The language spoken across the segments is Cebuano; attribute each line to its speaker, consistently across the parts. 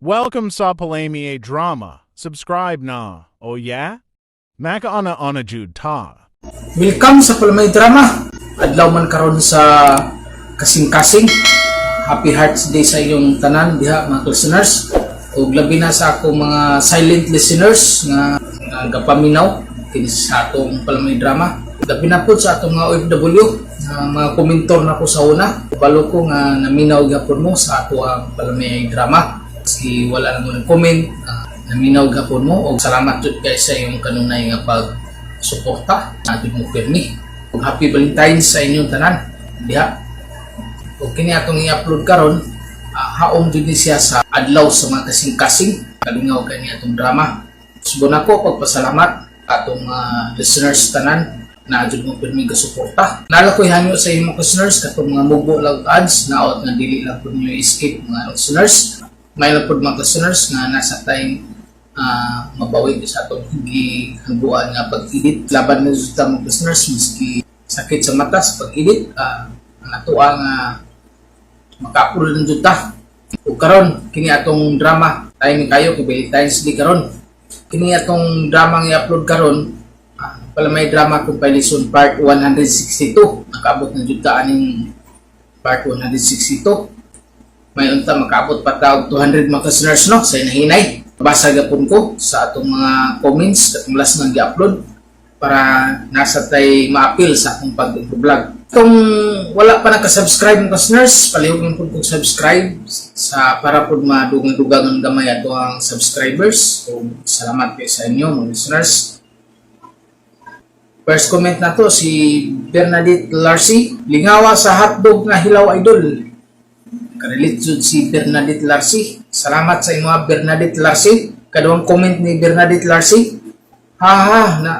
Speaker 1: Welcome sa Palami Drama. Subscribe na. Oh yeah? Makauna-una jud ta.
Speaker 2: Welcome sa Palamay Drama. Adlaw man karon sa kasing-kasing. Happy Hearts Day sa inyong tanan diha, mga listeners. Ug labi na sa akong mga silent listeners nga gapaminaw kini sa atong Palamay Drama. Labi na pud sa atong mga OFW nga mga komentor na ko sa una. Balo ko nga naminaw gyapon mo sa ato ang Palamay Drama. Maski wala na mo ng comment, naminaw gyapon mo og salamat jud kay sa iyong kanunay nga pag suporta ato mo pirmi. Ug happy Valentine's sa inyong tanan diha. Ug kini atong i-upload karon, haom jud ni siya sa adlaw sa mga kasing-kasing. Kalingaw kani atong drama. Subon ako pagpasalamat atong listeners tanan na jud mo pirmi ga suporta. Nala ko'y hanyo sa imong listeners katong mga mubo lang ads na out nga dili lang pud niyo skip, mga listeners. May lang pud mga listeners nga nasa time mabawi sa atong gihaguan nga pag-edit. Laban na jud ta, mga listeners, maski sakit sa mata sa pag-edit, ang atoa nga maka-upload na jud ta. Ug karon kini atong drama, timing kayo kay Valentine's Day karon. Kini atong drama nga i-upload karon, Palamay Drama Compilation Part 162. Nakaabot na jud ta aning part 162. May unta makaabot pa ta og 200, mga listeners, no, sa hinahinay. Basa gapon ko sa atong mga comments katong last nga gi-upload para nasa tay maapil sa akong pag-vlog. Kung wala pa naka-subscribe, mga listeners, palihog lang pud kog subscribe sa para pud madugang-dugang ang gamay ato ang subscribers. So, salamat kay sa inyo, mga listeners. First comment na to si Bernadette Larcy. "Lingawa sa hotdog nga hilaw, idol." Karelate jud si Bernadette Larcy. Salamat sa imo, Bernadette Larcy. Kaduhang comment ni Bernadette Larcy. "Haha, na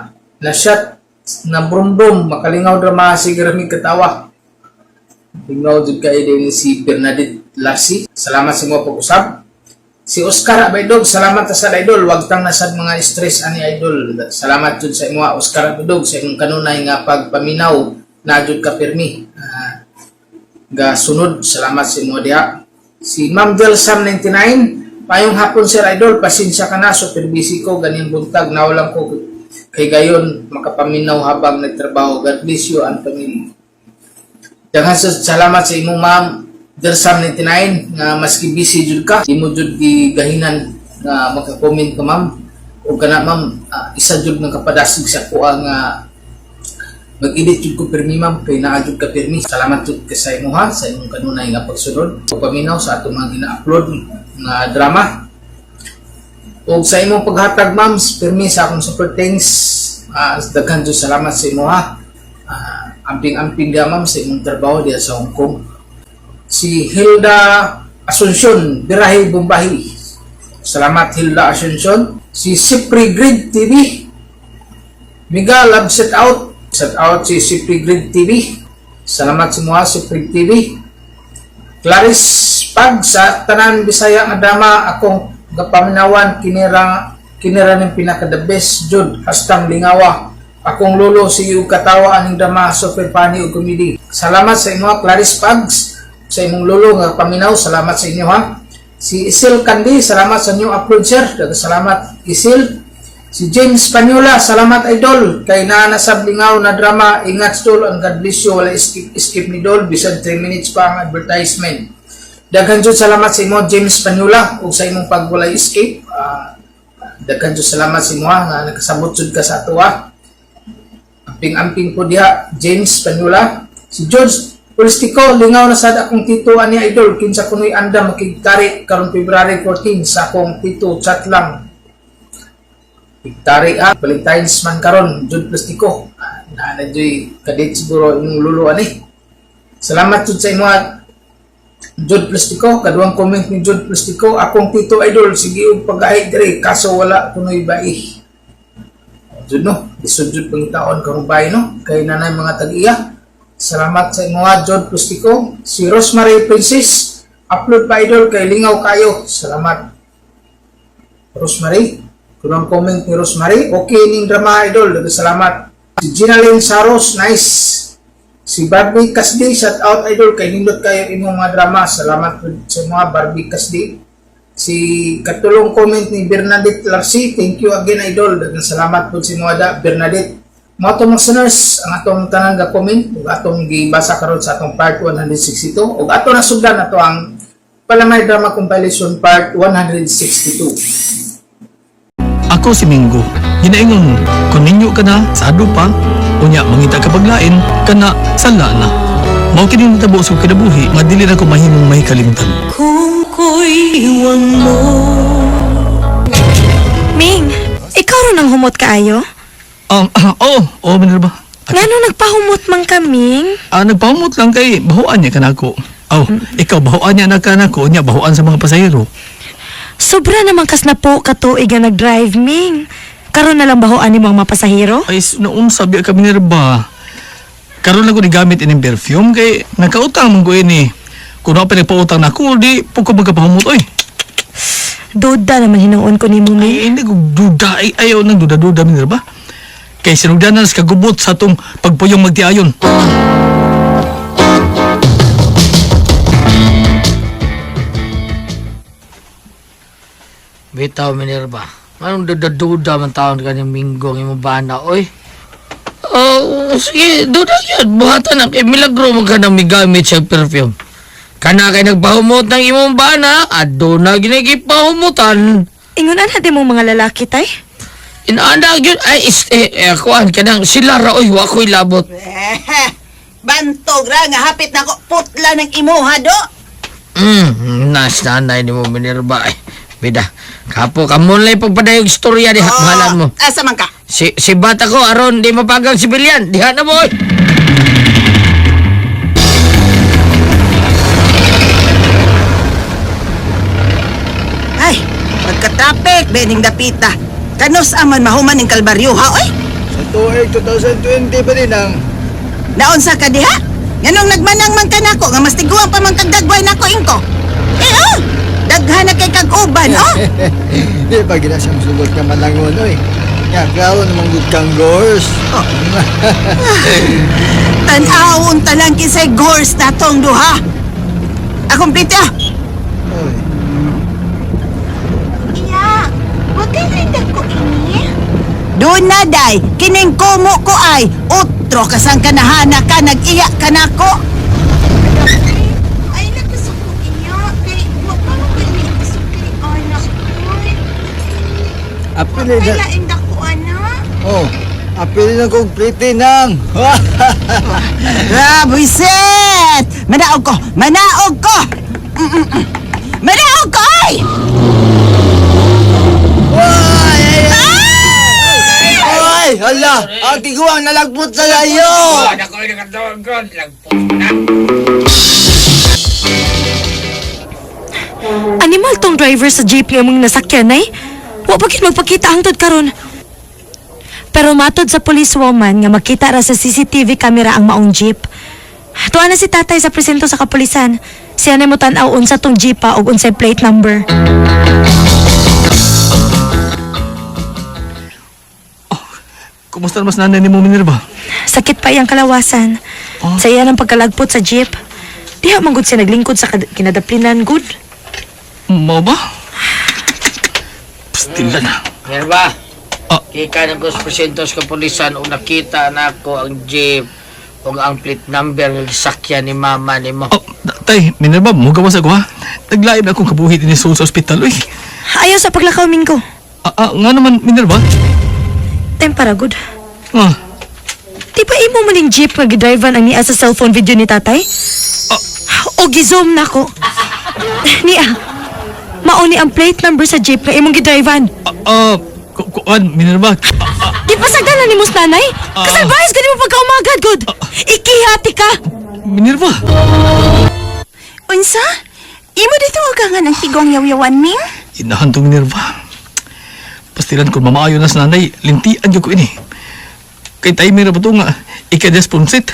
Speaker 2: na shot na brum brum makalingaw drama, sige rami katawa." Lingaw jud kay din si Bernadette Larcy. Salamat sa imo pag-usab. Si Oscar Abaydog, salamat sa idol. Wag tang nasad mga stress ani, idol. Salamat jud sa imo, Oscar Abaydog, sa imong kanunay nga pagpaminaw na jud ka pirmi. Ga sunod, salamat sa imo diha. Si Ma'am Del Sam 99, "Payong hapon, sir idol, pasensya ka na, super busy ko ganing buntag, nawalan ko kay gayon makapaminaw habang nagtrabaho. God bless you and family." Daghan sa salamat sa imo, Ma'am Del Sam 99, nga maski busy jud ka, di mo jud gigahinan nga maka-comment ka, ma'am. Ug kana, ma'am, isa jud nga kapadasig sa kuha nga mag-edit jud ko pirmi, ma'am, kay naa jud ka pirmi. Salamat jud kay sa imo ha, sa imong kanunay nga pagsunod ug paminaw sa atong mga gina-upload nga drama. Ug sa imong paghatag, ma'am, pirmi sa akong super thanks, daghan jud salamat sa imo ha. Amping-amping diha, ma'am, sa imong trabaho diha sa Hong Kong. Si Hilda Asuncion, Birahi Bumbahi. Salamat, Hilda Asuncion. Si Sipri Grid TV. Mega love shout out. Shout out si Sipri Grid TV. Salamat sa mga Sipri TV. Clarice Pag, "Sa tanan Bisaya nga drama akong gapaminawan, kinira kinira ning pinaka the best jud #lingawa. Akong lolo sige og katawa aning drama, super funny ug comedy." Salamat sa imo, Clarice Pags, sa imong lolo nga paminaw. Salamat sa inyo ha. Si Isil Kandi, "Salamat sa new upload, sir." Daghang salamat, Isil. Si James Panyola, "Salamat idol kay naa na sab lingaw na drama. Ingat dol and God bless you. Wala skip skip ni dol bisan 3 minutes pa ang advertisement." Daghan jud salamat sa imo, James Panyola, ug sa imong pagwalay skip. Daghan jud salamat sa imo ha, nga nakasabot jud ka sa atoa. Amping-amping po diha, James Panyola. Si George Polistico, "Lingaw na sad akong tito ani, idol. Kinsa kunoy anda makigtari karon February 14 sa akong tito, chat lang." Tari ha, Valentine's man karon, Jude Plastico. Na joy kadate siguro imong lulo ani. Salamat jud sa imo, Jude Plastico. Kaduhang comment ni Jude Plastico, "Akong tito idol, sige og pagahi diri kaso wala kunoy bai." Jud no, lisod jud pangitaon karong bai no, kay nanay mga tag-iya. Salamat sa imo, Jude Plastico. Si Rosemary Princess, "Upload pa idol kay lingaw kayo." Salamat, Rosemary. Kunang comment ni Rosemary, "Okay ning drama, idol." Salamat. Si Gina Lynn Saros, "Nice." Si Barbie Kasdi, "Shout out idol kay nindot kayo imong mga drama." Salamat pud sa mga Barbie Kasdi. Si katulong comment ni Bernadette Larcy, thank you again, idol. Daghang salamat po si Muada Bernadette. Mao to, mga sinners, ang atong tanan ga comment ug atong gibasa karon sa atong part 162 ug ato nasugdan ato ang Palamay Drama Compilation part 162.
Speaker 3: Ako si Minggo. Ginaingon, kung ninyo ka na, sado pa, unya mangita ka paglain, kana sala na. Mao kini natabo sa kinabuhi nga dili na ko mahimong mahikalimtan.
Speaker 4: Kung ko'y iwan mo.
Speaker 5: Ming, ikaw ron ang humot kaayo?
Speaker 3: Oo, oh, Minerva.
Speaker 5: Ngano nagpahumot man ka, Ming?
Speaker 3: Nagpahumot lang kay bahuan niya kanako. Oh, ikaw bahuan niya na kanako, unya bahuan sa mga pasahero.
Speaker 5: Sobra naman kas na po katuig nga nag-drive, Ming. Karon na lang bahuan ni mga mapasahero?
Speaker 3: Ay, naunsa biya ka, Minerva. Karon lang ko ni gamit ining perfume kay nagkautang man ko ini. Kung ako pinagpautang na ako, di po ko magkapahumot, oy.
Speaker 5: Duda naman hinuon ko nimo, Ming.
Speaker 3: Ay, hindi ko duda. Ay, ayaw nang duda-duda, Minerva. Kay sinugdanan sa kagubot sa atong pagpuyong magtiayon.
Speaker 6: Bitaw, Minerva. Anong duda-duda man taon ka ng Minggo ng imong bana, oy? Oh, sige, duda yun. Buhatan na. Kay milagro mo ka nang migamit sa perfume. Kana kay nagpahumot ng imong bana, at doon na ginigipahumutan.
Speaker 5: Ingon ana di mo mga lalaki, tay?
Speaker 6: Inaandag yun. Ay, is, eh, eh, kuan ka nang sila ra, oy, wako'y labot.
Speaker 7: Eh, bantog ra nga hapit na ko putla ng imuha do.
Speaker 6: Nas nanay ni mo, Minerva. Ay, bida. Kapo, kamunlay pagpadayog istorya diha. Mahalan mo.
Speaker 7: Asa man ka?
Speaker 6: Si bata ko, aron, di mapagang sibilyan. Diha na mo, oy.
Speaker 7: Ay, pagka-traffic bening dapita. Kanus aman mahuman ning kalbaryo ha oy.
Speaker 8: Sa tuig 2020 pa din ang
Speaker 7: Naunsa ka diha? Nganong nagmanang man ka nako nga mas tiguang pa man kag dagway nako ingko. Eh oh, daghan na kay kag uban oh.
Speaker 8: Di ba gina siyang sugot ka malangon oy. Nga klaro namang good kang gores.
Speaker 7: Tan-awon talang kinsay gores natong duha. Akong plite ah.
Speaker 8: Oy.
Speaker 7: Iya, wa kay ko ini. Doon na day, kining kumo ko ay utro kasang kanahana ka nag-iya ka nako.
Speaker 9: Ay, nagkasuko iya. Kay, wa pa mo kay ni anak ko.
Speaker 8: Apili
Speaker 9: Ay,
Speaker 8: na.
Speaker 9: laing dako, anak.
Speaker 8: Oh, apili na kong pretty nang.
Speaker 7: Ah, buisit! Manaog ko! Manaog ko! Mm-mm-mm. Manaog ko ay!
Speaker 8: Oy, hala, ang tiguang nalagpot sa layo.
Speaker 5: Animal tong driver sa jeep nga imong nasakyan, ay. Wa pa gid magpakita hangtod karon. Pero matod sa policewoman nga makita ra sa CCTV camera ang maong jeep. Tuwa na si tatay sa presinto sa kapulisan. Siya na mo tan-aw unsa tong jeep pa og unsay plate number.
Speaker 3: Kumusta naman sa nanay ni mo, Minerva?
Speaker 5: Sakit pa iyang kalawasan. Sa iya ng pagkalagpot sa jeep. Diha man gud siya naglingkod sa kinadaplinan gud.
Speaker 3: Mao ba? Pastila na.
Speaker 6: Minerva.
Speaker 3: Ah.
Speaker 6: Kika ng kus presintos kapulisan o nakita na ako ang jeep o ang plate number ng sakyan ni mama ni mo.
Speaker 3: Oh, tay, Minerva, mugawas ako ha. Naglain akong kabuhi din sa ospital, oy.
Speaker 5: Ayaw sa paglakaw, Minggo.
Speaker 3: Nga naman, Minerva.
Speaker 5: Time para good.
Speaker 3: Ah,
Speaker 5: Di ba imo maning jeep nga gidrivean ang niya sa cellphone video ni tatay? O gizoom na ko. Niya. Mauni ang plate number sa jeep nga imong gidrivean.
Speaker 3: Kuan, Minerva.
Speaker 5: Di pa sagdan na ni mos nanay? Kasalbayas ka mo pagkaumagad, good. Ikihati ka.
Speaker 3: Minerva.
Speaker 9: Unsa? Imo dito ka nga ng tigong yaw-yawan, Ming?
Speaker 3: Inahan to, Minerva. Pastilan kung mamaayo na sa nanay, lintian yun ko ini. Kay tayo Minerva to nga, ikadesponsit.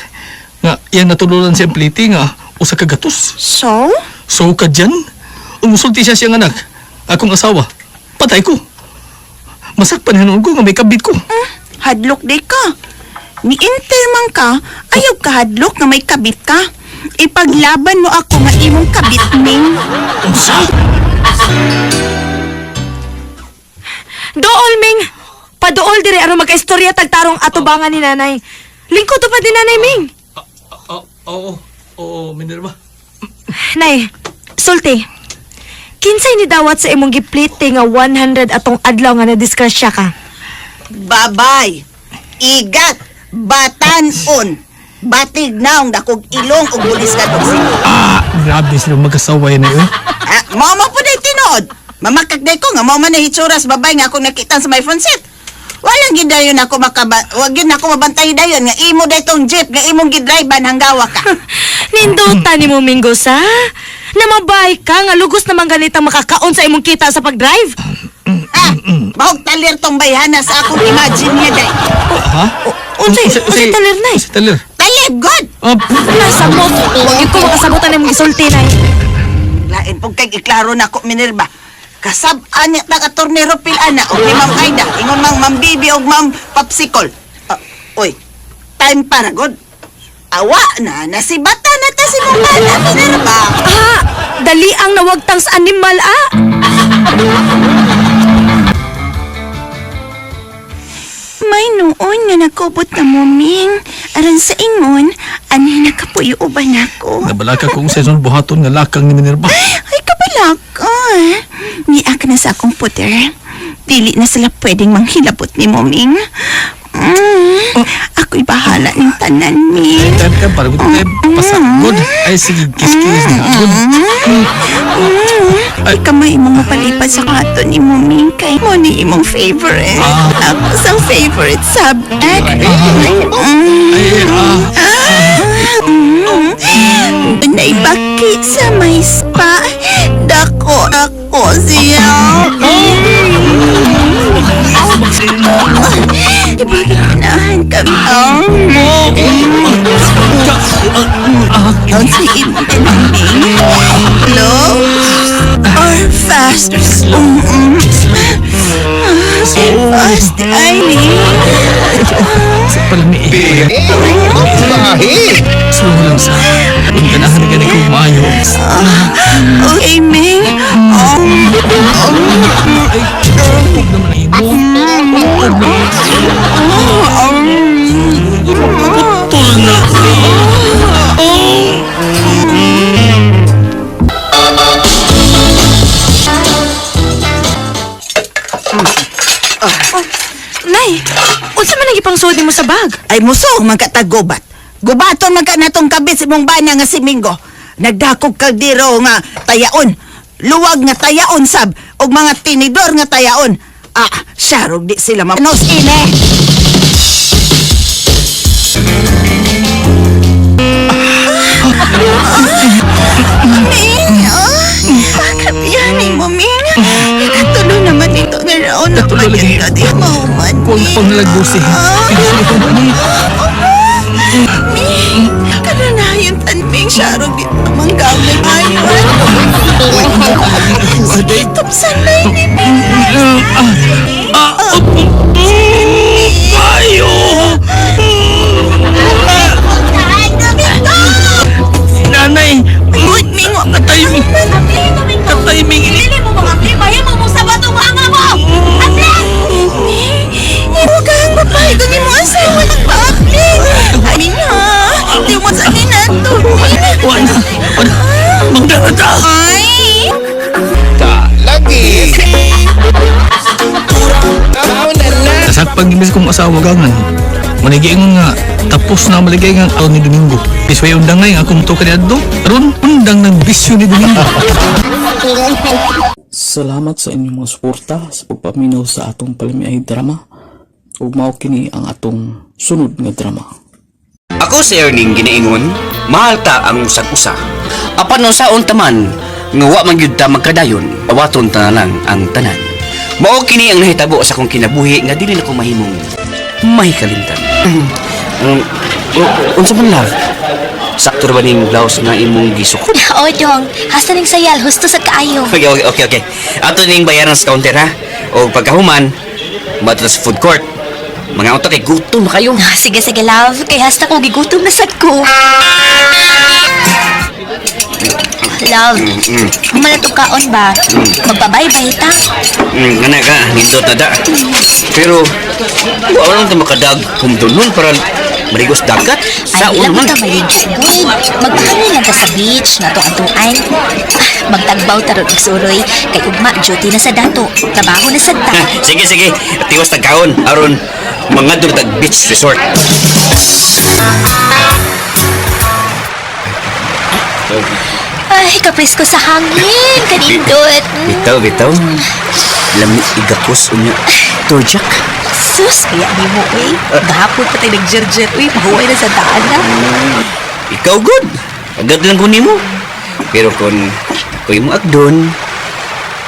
Speaker 3: Nga, iyang natululan si Ampliti nga, usa ka gatos.
Speaker 9: So?
Speaker 3: So ka dyan? Umusulti siya siyang anak. Akong asawa. Patay ko. Masakpan hanoon ko nga may kabit ko.
Speaker 9: Hadlok day ka. Ni-enter man ka, ayaw ka hadlok nga may kabit ka. Ipaglaban mo ako nga imong kabit, Ming.
Speaker 3: Unsa?
Speaker 5: Dool, Ming! Padool dire aron magkaistorya tagtarong atubangan ni nanay. Lingkod pa din nanay, Ming.
Speaker 3: Oo, oo, oo, Minerva.
Speaker 5: Nay, sulti. Kinsay ni dawat sa imong giplite nga 100 atong adlaw nga nadisgrasya ka?
Speaker 7: Babay. Igat. Batanon. Batig naong dakog ilong ug bulis ka tong silo.
Speaker 3: Ah, grabe sila magkasaway na yun.
Speaker 7: Ah, mao mo po day tinuod. Mamakak day ko nga mao man na hitsura sa babay nga akong nakita sa my front seat. Walang gid dayon ako makaba, wag gyud ako mabantay dayon nga imo day tong jeep nga imong gidriban hanggawa ka.
Speaker 5: Ninduta ni mo, Mingo, sa? Namabay ka nga lugos naman ganitang makakaon sa imong kita sa pag-drive.
Speaker 7: Ah, bahog talir tong bayhana sa akong imagine niya day.
Speaker 3: Ha?
Speaker 5: Unsay, unsay talir na
Speaker 3: Unsay talir?
Speaker 7: Talir god.
Speaker 3: Oh,
Speaker 5: Nasa mo, wag ko makasabutan imong gisulti nay.
Speaker 7: Lain pug kay iklaro na ko Minerva. Kasab-an niya tag attorney Rupil ana og ni Ma'am Aida, ingon mang Ma'am Bibi og Ma'am Popsicle. Ah, oy, time para god. Awa na nasibata na ta si mong bana Minerva.
Speaker 5: Ah, dali ang nawagtang sa animal, ah!
Speaker 9: May noon nga nagkubot na mo, Ming. Aron sa ingon, anay nakapuyo uban ako.
Speaker 3: Nabalaka kung sa isang buhaton nga lakang ni Minerva.
Speaker 9: Ay, kabalaka. Niak na sa akong puter. Dili na sila pwedeng manghilabot ni mo, Ming. Ako'y bahala ng tanan, Ming.
Speaker 3: Time ka, para good time. Pasagod. Ay, sige, kiss-kiss na. Good.
Speaker 9: Ay, kamay mo mapalipad sa kato ni mo, Ming. Kay mo ni imong favorite. Ako sang favorite subject.
Speaker 3: Ay, ah.
Speaker 9: Naibaki sa may spa. Dako, dako siya. Ibaginahan kami. Ang sa imong tinaming. Slow or fast? Fast, Eileen.
Speaker 3: Sa palami eh. Slow lang sa. Kung ganahan na gani ko maayo.
Speaker 9: Okay, Ming.
Speaker 3: Ay, huwag naman ang imo. Huwag naman. Putol na.
Speaker 5: Nay, unsa man ang ipangsuod nimo sa bag?
Speaker 7: Ay musong man ka taggubat. Gubaton man ka natong kabit sa imong bana nga si Mingo. Nagdakog kaldero nga tayaon. Luwag nga tayaon sab og mga tinidor nga tayaon. Ah, syarog di sila manos ine.
Speaker 9: Ming, ah, grabihan mo, Ming. Katulo naman ito nga raon na
Speaker 3: Katulo lagi.
Speaker 9: pagkat ka di mauman,
Speaker 3: Kung
Speaker 9: Ming.
Speaker 3: panglagbusi.
Speaker 9: Ming, kananayon tan, Ming. Syarog di tamang gamay ayon. Sige, tupsan na ni Ming.
Speaker 3: Ayo! Nanay!
Speaker 9: Good, Ming. wa pa
Speaker 3: Katiming! Katiming!
Speaker 5: Dili mo mga abli, mahimo mo sa batong mga mo! Abli!
Speaker 9: Huwag kang babae kung imo asawa nagpaapli. Ay, Ming, ha? Di mo sa akin na to, Ming.
Speaker 3: Wala! Wala! Magdala!
Speaker 9: Ay!
Speaker 3: Sasakpag imbes kong asawa gangan. Manigay nga tapos na maligay nga araw ni Domingo. Pisway undang nga akong to kaniadto. Aron undang ng bisyo ni Domingo.
Speaker 10: Salamat sa inyong mga suporta sa pagpaminaw sa atong palamiay drama ug mao kini ang atong sunod nga drama.
Speaker 11: Ako si Erning ginaingon, mahal ta ang usag-usa. Apan unsaon ta man, nga wa man gyud ta magkadayon, awaton ta na lang ang tanan. Mao kini ang nahitabo sa akong kinabuhi nga dili na ko mahimong mahikalimtan. Unsa man love? Sakto ra ba ning blouse nga imong gisukot?
Speaker 5: Oo, Dong. Hasta ning sayal, husto sa kaayo.
Speaker 11: Okay. Ato ning bayaran sa counter ha. O pagkahuman, madto sa food court. Mga unta kay gutom na kayo.
Speaker 5: Sige, sige, love. Kay hasta ko, gigutom na sad ko.
Speaker 9: Love, human na kaon ba? Magpabaybay ta.
Speaker 11: Nga ka, nindot na da. Pero, wala lang ito makadag humdulon para maligos dagat. Sa
Speaker 9: Ay, ilang
Speaker 11: naman.
Speaker 9: ta maligo. Good. Magpahangin lang ta sa beach, nga to antuan. Ah, magtagbaw taron og suroy kay ugma duty na sa dato. Trabaho na sad ta.
Speaker 11: Sige, sige. Tiwas tagkaon. Aron, mga tag beach resort.
Speaker 9: Ay, kapresko sa hangin, kanindot.
Speaker 11: Bitaw, bitaw. Lami igakos unya. Turjak.
Speaker 9: Sus, kaya ni mo, uy. Gahapon pa tayo nagjerjer, uy. Mahuway na sa daan na.
Speaker 11: Ikaw good. Agad lang ko nimo. Pero kung ako'y mo agdon,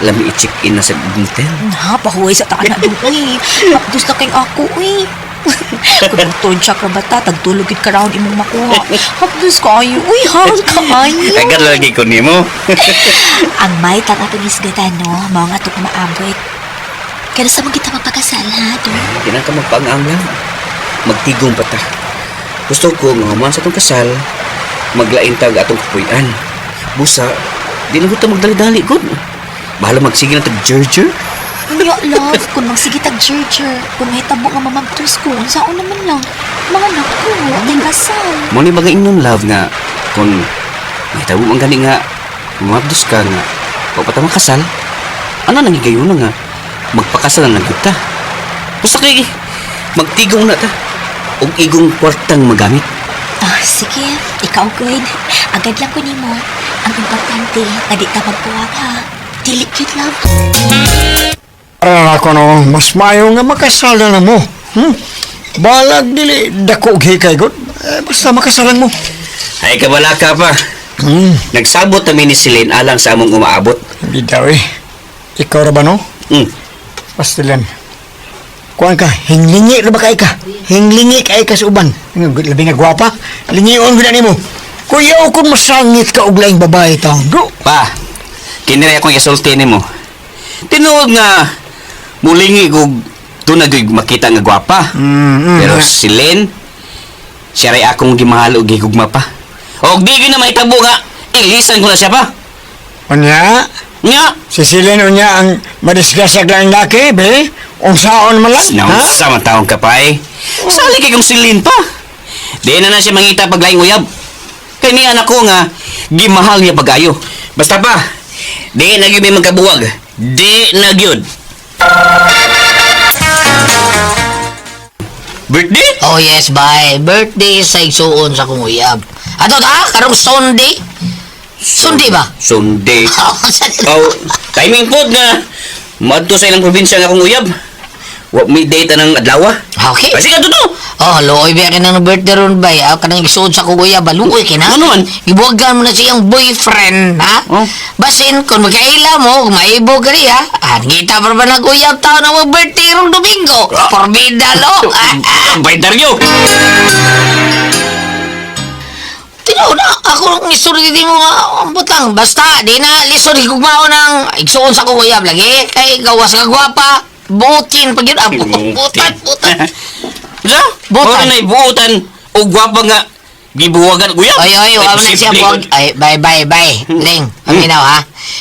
Speaker 11: lami i-check in na sa motel.
Speaker 9: Na, pahuway sa taan na doon, uy. Hapdos na kayong ako, uy. Kung magtonsya ka ba ta, tagtulog gid ka raon imong makuha. Hapdos kaayo, uy, hal kaayo.
Speaker 11: Agad lagi ko nimo.
Speaker 9: Ang may tang atong isgatan, no? Mao nga atong maabot. Kaya sa man kita magpakasal, ha, do?
Speaker 11: Di na ka magpaangang lang. Magtigong pa ta. Gusto ko nga human sa atong kasal, maglain tag atong kapuy-an. Busa, di na ko ta magdali-dali gud. Bahala magsige na tag jerjer.
Speaker 9: Unya, love, kung magsige tag jerjer, kung mahitabo nga mamagtos ko, unsaon naman lang. Mga anak ko, atay kasal.
Speaker 11: Mo ni bagay inyong love nga kung mahitabo man gani nga mamabdos ka nga wa pa ta makasal. Ano nang higayon nga magpakasal na lang gyud ta. Basta kay magtigong na ta og igong kwartang magamit.
Speaker 9: Ah, sige, ikaw good. Agad lang ko nimo. Ang importante, nga di ta magpuwag ha. Dili cute, love.
Speaker 8: Para ako no, mas maayo nga makasala na mo. Balag dili dako og hikay gud. Eh, basta makasalan mo.
Speaker 11: Ay kabala ka pa. Nagsabot na ni Celine alang sa among umaabot.
Speaker 8: Hindi daw eh. Ikaw ra ba no? Pastilan. Kuan ka, hinglingi ra ba kay ka? Hinglingi kay ka sa uban. Labi nga gwapa. Lingion gud na nimo. Kuya kung masangit ka og laing babae taon. Do.
Speaker 11: Pa, kinira akong isulti nimo. Tinuod nga mulingi kog doon na gyud makita nga gwapa. Pero si Len, siya ray akong gimahal og gigugma pa. Og di gyud na mahitabo nga ilisan ko na siya pa.
Speaker 8: Unya?
Speaker 11: Nya.
Speaker 8: Si Celine unya ang madisgrasya laing laki, be? Unsaon man lang, ha?
Speaker 11: Naunsa man taong ka pa eh. Sali kay kong si Lynn pa. Di na na siya mangita pag laing uyab. Kay niya anak ko nga gimahal niya pag-ayo. Basta pa, di na gyud may magkabuwag. Di na gyud. Birthday?
Speaker 6: Oh yes, bye. Birthday sa igsuon sa kong uyab. Ato ta, karong Sunday. Sunday ba?
Speaker 11: Sunday. Oh, timing pod nga. Madto sa ilang probinsya nga akong uyab. Wa may date ng adlaw.
Speaker 6: Okay.
Speaker 11: Kasi ka to.
Speaker 6: Oh, luoy ba ka ng birthday ron bay? Ah, kanang igsuon sa kong uyab, ba? Luoy ka na?
Speaker 11: Ano man?
Speaker 6: Ibuwagan mo na siyang boyfriend, ha?
Speaker 11: Oh.
Speaker 6: Basin, kung magkaila mo, kung maibog ka riya, ah, ngita pa ba nag-uyab taon na mo birthday rong Domingo? Forbida, lo! Ah,
Speaker 11: Bay Dario.
Speaker 6: Tinaw na, ako ang istorya di mo nga, ang butang. Basta, di na, lisod higugmao ng igsuon sa kong uyab lagi. Kay gawas nga gwapa, butin pag yun. Ah, butan, butan.
Speaker 11: Sa?
Speaker 6: Butan.
Speaker 11: Butan na buutan og gwapa nga gibuwagan uyab.
Speaker 6: Oy, oy, wala na siya buwag. Ay, bye, bye, bye. Ling, paminaw ha.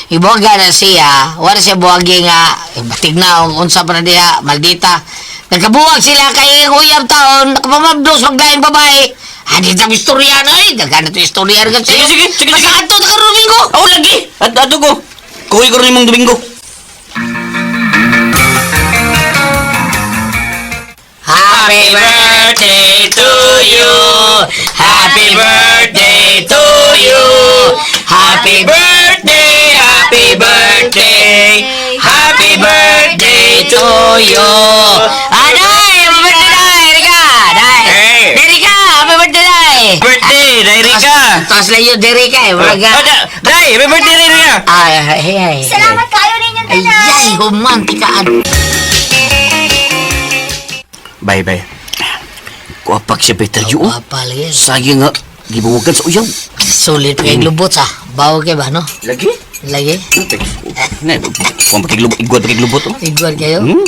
Speaker 6: Ibuwagan na siya. Wala siya buwagi nga. Batig na, unsa pa na diha, maldita. Nagkabuwag sila kay uyab taon, nakapamabdos maglaing babae. Ah, di ta istorya na eh. Daghan na to istorya na
Speaker 11: Sige, sige, sige,
Speaker 6: Basta
Speaker 11: sige.
Speaker 6: ato ta karon Domingo.
Speaker 11: Aw lagi. At ato ko. Kuwi ko rin imong Domingo.
Speaker 6: Happy birthday to you. Happy birthday to you. Happy birthday, happy birthday. Happy birthday to you. Aday, happy birthday, Day. Rika, Day.
Speaker 11: Hey.
Speaker 6: Derika, happy birthday, Day.
Speaker 11: Birthday, Derika.
Speaker 6: Taas layo, Derika eh. Muraga.
Speaker 11: Oh, Day, happy birthday, Derika.
Speaker 6: Ay, ay, ay.
Speaker 9: Salamat kayo ninyo
Speaker 6: Ay, ay, humantikaan.
Speaker 11: Bye, bye. Kuwapak siya, Peter Yu.
Speaker 6: Gwapa lagi.
Speaker 11: Sayang nga, gibuwagan sa uyab.
Speaker 6: Sulit kay lubot sa. Bawo kay ba, no?
Speaker 11: Lagi?
Speaker 6: Lagi.
Speaker 11: Na, kung pakiglubot, igwad pakiglubot. Oh.
Speaker 6: Igwar kayo?
Speaker 11: Hmm?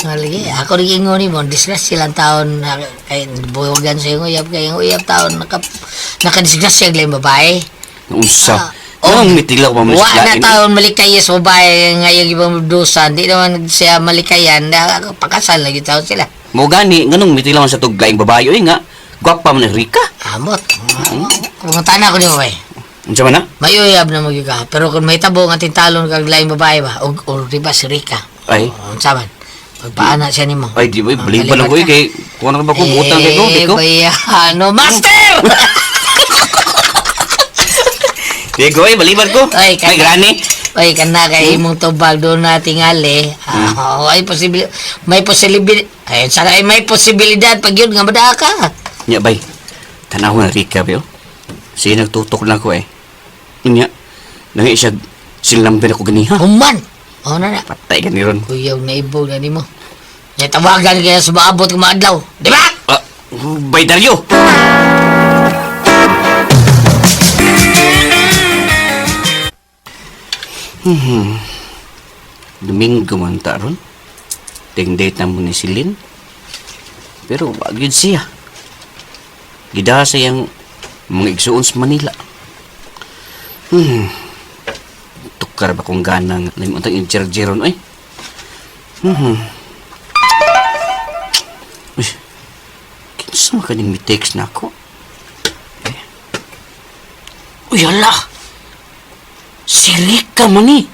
Speaker 6: Nga lagi. Ako rin ingon ni mo, disgrasya silang taon na kay buwagan sa iyong uyab kay iyong uyab taon naka nakadisgrasya ang babae.
Speaker 11: Unsa? Oh, mitilaw pa man
Speaker 6: Wa
Speaker 11: sila.
Speaker 6: na taon malikay sa babae nga yung ibang dusan. Di naman siya malikayan. Na, pakasal lagi taon sila.
Speaker 11: Mo gani nganong mitilaw man sa tug laing babae oy nga. Gwapa man ni Rika.
Speaker 6: Amot. Kung tana ko ni babae.
Speaker 11: Unsa man na?
Speaker 6: Mayuyab na magyud ka. Pero kung may tabo nga tintalon kag laing babae ba, og or di ba si Rika.
Speaker 11: Ay.
Speaker 6: Unsa man? Pagpaana siya nimo.
Speaker 11: Ay di ba baliban lang ko eh, kay kuan ka ba ko butang kay ko, di ko.
Speaker 6: Eh, ano, master!
Speaker 11: Di ko eh, baliban ko.
Speaker 6: Ay,
Speaker 11: Ay, grani.
Speaker 6: Ay, kana kay imong tubag doon na tingali. Ah, ay posibil may posibilidad ay sana ay may posibilidad pag yun nga madaa ka.
Speaker 11: Nya bay. Tanaw na Rika ba? Sige nagtutok lang ko eh. Nya. Nangi siya silambin ako ganiha.
Speaker 6: Human. Oh na na.
Speaker 11: Patay ka ni ron.
Speaker 6: Kuyaw na ibog na nimo. Nya tawagan kaya sa maabot ka maadlaw, di ba?
Speaker 11: Ah, bay Dario. Domingo man ta ron. Ting date na mo ni Silin. Pero wag yun siya. Gida sa iyang mga igsuon sa Manila. Tukar ba kung ganang limutan yung jerjeron oy. Uy, kinsa man kaning mi-text na ako? Eh. Uy, hala! Si Rika man eh!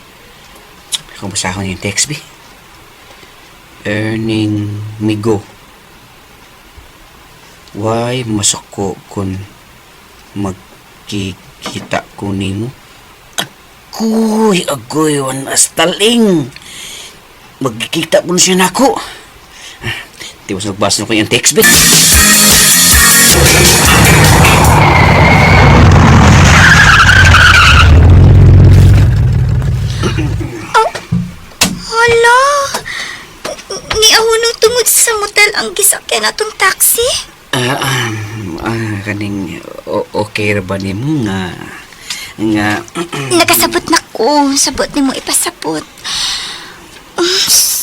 Speaker 11: Kung basahon yung text, bi. Earning migo. Why masako kun magkikita ko nimo? Agoy, agoy, wan astaling. Magkikita po siya nako. Di ba nagbasa ko yung text, bi?
Speaker 12: Hala! Niahunong tungod sa motel ang gisakyan atong taxi.
Speaker 11: Ah, kaning okay ra ba nimo nga nga
Speaker 12: Nakasabot na ko. Sabot nimo ipasabot.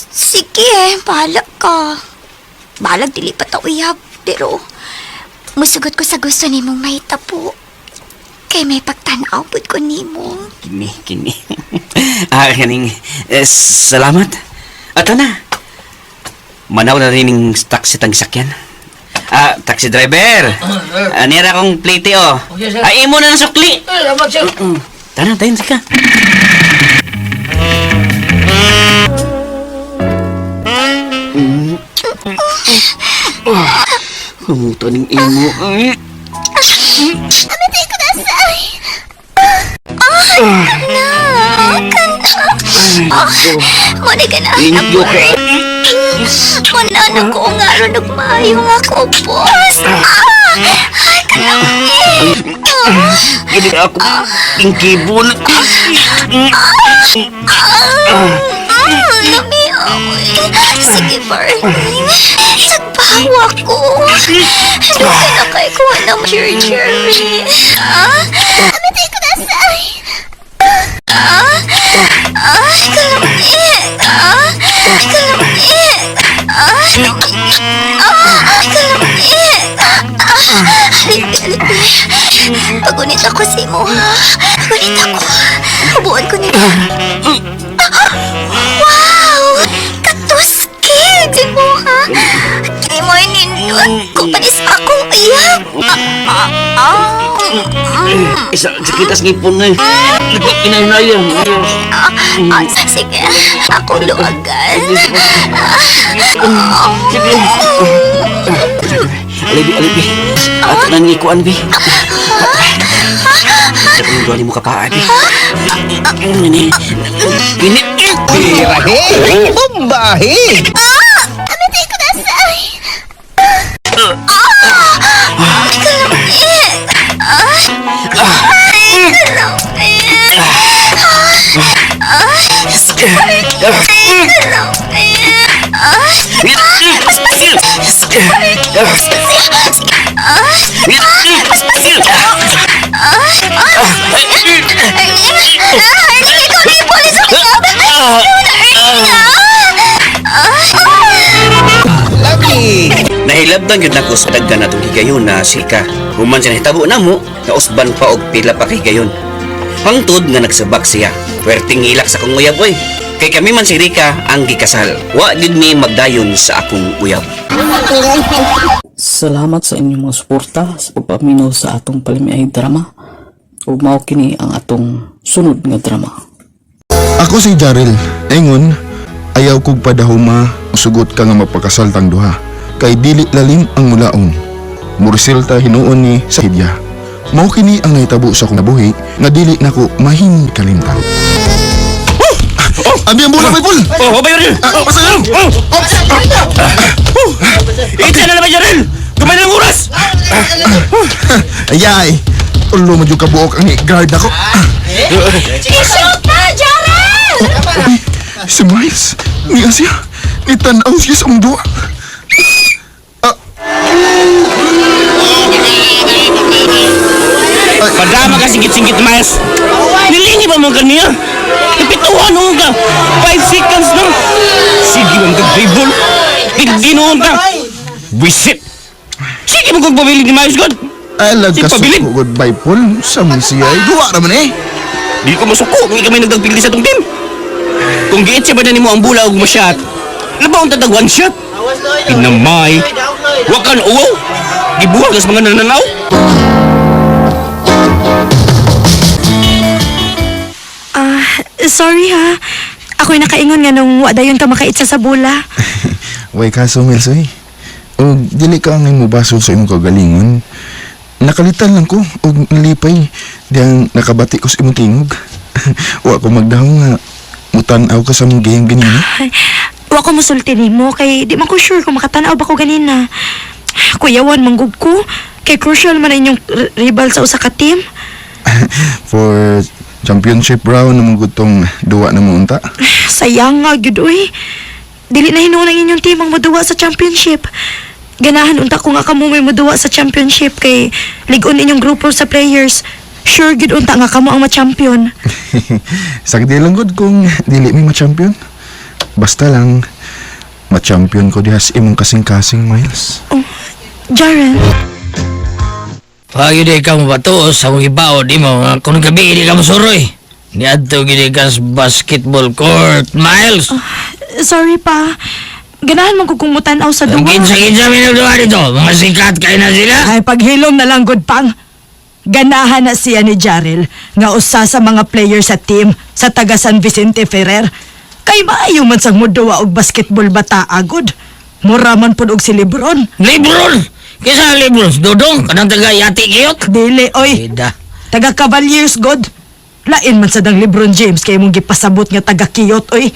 Speaker 12: Sige, bahala ka. Balag dili pa ta uyab, pero musugot ko sa gusto nimong mahitapo. Kay may pagtan-aw pud ko nimo.
Speaker 11: kini kini. Ah, kaning eh, salamat. Ato na. Manaw na rin ning taxi tang sakyan. Ah, taxi driver. Anira akong plate oh.
Speaker 6: Okay, sir.
Speaker 11: Ay, imo na ng sukli.
Speaker 6: Eh, salamat sir.
Speaker 11: Tara, tayo ka. Kumuto ning imo. Ay.
Speaker 12: Amatay ko na sa... Ah, kana! Kana! Ah, muna ka na.
Speaker 11: Inyo ka.
Speaker 12: Muna na ko nga ron nagmaayo nga ko, boss. Ah! Ay, kalami!
Speaker 11: Gini ako ingkibon.
Speaker 12: Lami ako eh. Sige, Barney. Nagbawa ko. Ano ka na kay kuha ng cherry? Ah? Amatay ko na sa... Ah? Ah, kalami! Ah, kalami! Ah, ah, kalami! Ah, alipi, alipi. Pagunit ako sa imo, ha? Pagunit ako. Habuan ko nila. Wow! Katuskig! Si mo, ha? Di mo inindot ko panis akong iyak. Ah, ah, ah.
Speaker 11: Isa, sakitas ngipon na eh. Inay-naya.
Speaker 12: Ah, ah, sige, ako luwagan.
Speaker 11: Sige. Alibi, alibi. Ato na ni ikuan, bi. Sa kong duwa ni mo kapaa, bi. Gini. Gini.
Speaker 2: Birahe! Bombahe!
Speaker 12: Ah! Amatay ko na sa... Ah! Kalami! Ah! Ay, kalami! Ah! Ay, kalami! Ah! Ernie! Ah, Ernie, ikaw na yung pulis!
Speaker 2: Lovely!
Speaker 11: Nahilabtan gyud nako sa daghan atong higayon na sika. Human sa nahitabo namo, nausban pa og pila pa ka higayon. Hangtod nga nagsabak siya. Pwerteng hilak sa akong uyab oy. Kay kami man si Rika ang gikasal. Wa gyud mi magdayon sa akong uyab.
Speaker 10: Salamat sa inyong mga suporta sa pagpaminaw sa atong palamiay drama. Ug mao kini ang atong sunod nga drama.
Speaker 13: Ako si Jarel. Engon, ayaw kog padahuma, sugot ka nga mapakasal tang duha. Kay dili lalim ang mulaon. Mursilta hinuon ni sa hidya. Mao kini ang nahitabo sa akong nabuhi nga dili nako mahimong kalimtan. Oh! Abi ang bola, Paul!
Speaker 11: Oh, oh, Jarel!
Speaker 13: Ah, pasayan!
Speaker 11: Oh! Oh! Itsa na naman, Jarel! Gamay na ng oras!
Speaker 13: Ayay! Tulo mo jud kabuok ang guard ako.
Speaker 5: I-shoot na, Jarel!
Speaker 13: Uy, si Miles, niya siya. Nitanaw siya sa among duwa.
Speaker 11: Padama ka singkit-singkit, Miles. Nilingi ba mo kaniya? Ipituhan mo ka. 5 seconds na. Sige mo ka-dribble. Tigdinoon ka. Wisit. Sige mo kong pabili ni Miles, God.
Speaker 13: Alag
Speaker 11: Si
Speaker 13: ka
Speaker 11: pabilin.
Speaker 13: suko, goodbye, Paul. Sa man siya, ay duwa naman eh.
Speaker 11: Di ko masuko kung kami nagdagpildi sa tong team. Kung giit siya ba na nimo ang bula og mo-shot, labaw ang tatag one shot. Pinamay. Wakan uwaw. Gibuhag sa mga nananaw.
Speaker 5: Ah, sorry ha. Ako'y nakaingon nga nung wadayon ka makaitsa sa bola.
Speaker 13: Way kaso, Miles, oy. O, dili ka ang mubasol sa imong kagalingon. Nakalitan lang ko, og nalipay. Diyang nakabati ko sa imong tingog. Wa ko magdahong nga, mutanaw ka sa mong game ganina.
Speaker 5: Ay, wa ko musulti nimo kay di man ko sure kung makatanaw ba ko ganina. Kuyawan manggug ko kay crucial man ang inyong rival sa usa ka team.
Speaker 13: For championship round, namang gutong duwa na mo unta.
Speaker 5: Sayang nga gyud uy. Dili na hinuon ang inyong team ang moduwa sa championship. Ganahan unta ko nga kamo may moduwa sa championship kay lig-on inyong grupo sa players. Sure gyud unta nga kamo ang ma-champion.
Speaker 13: Sagdi lang gud kung dili mi ma-champion. Basta lang, ma-champion ko diha sa imong kasing-kasing, Miles.
Speaker 5: Oh, Jaren.
Speaker 6: Pag hindi ka mo bato sa mong ibaw, di mo, nga kung gabi, hindi ka mo suroy. Niadto gini ka sa basketball court, Miles.
Speaker 5: Sorry pa. Ganahan man ko kung mutanaw sa
Speaker 6: Ang
Speaker 5: duwa.
Speaker 6: kinsa-kinsa may nagduwa dito, mga sikat kayo na sila.
Speaker 4: Ay, paghilom na lang, good pang. Ganahan na siya ni Jarel nga usa sa mga player sa team sa taga San Vicente Ferrer. Kay maayo man sang muduwa og basketball bata agod. Mura man pud og si Lebron.
Speaker 6: Lebron! Kisa Lebron, Dodong, kanang taga Yati Kiyot.
Speaker 4: Dili oy.
Speaker 6: Ida.
Speaker 4: Taga Cavaliers god. Lain man sa dang Lebron James kay imong gipasabot nga taga Kiyot oy.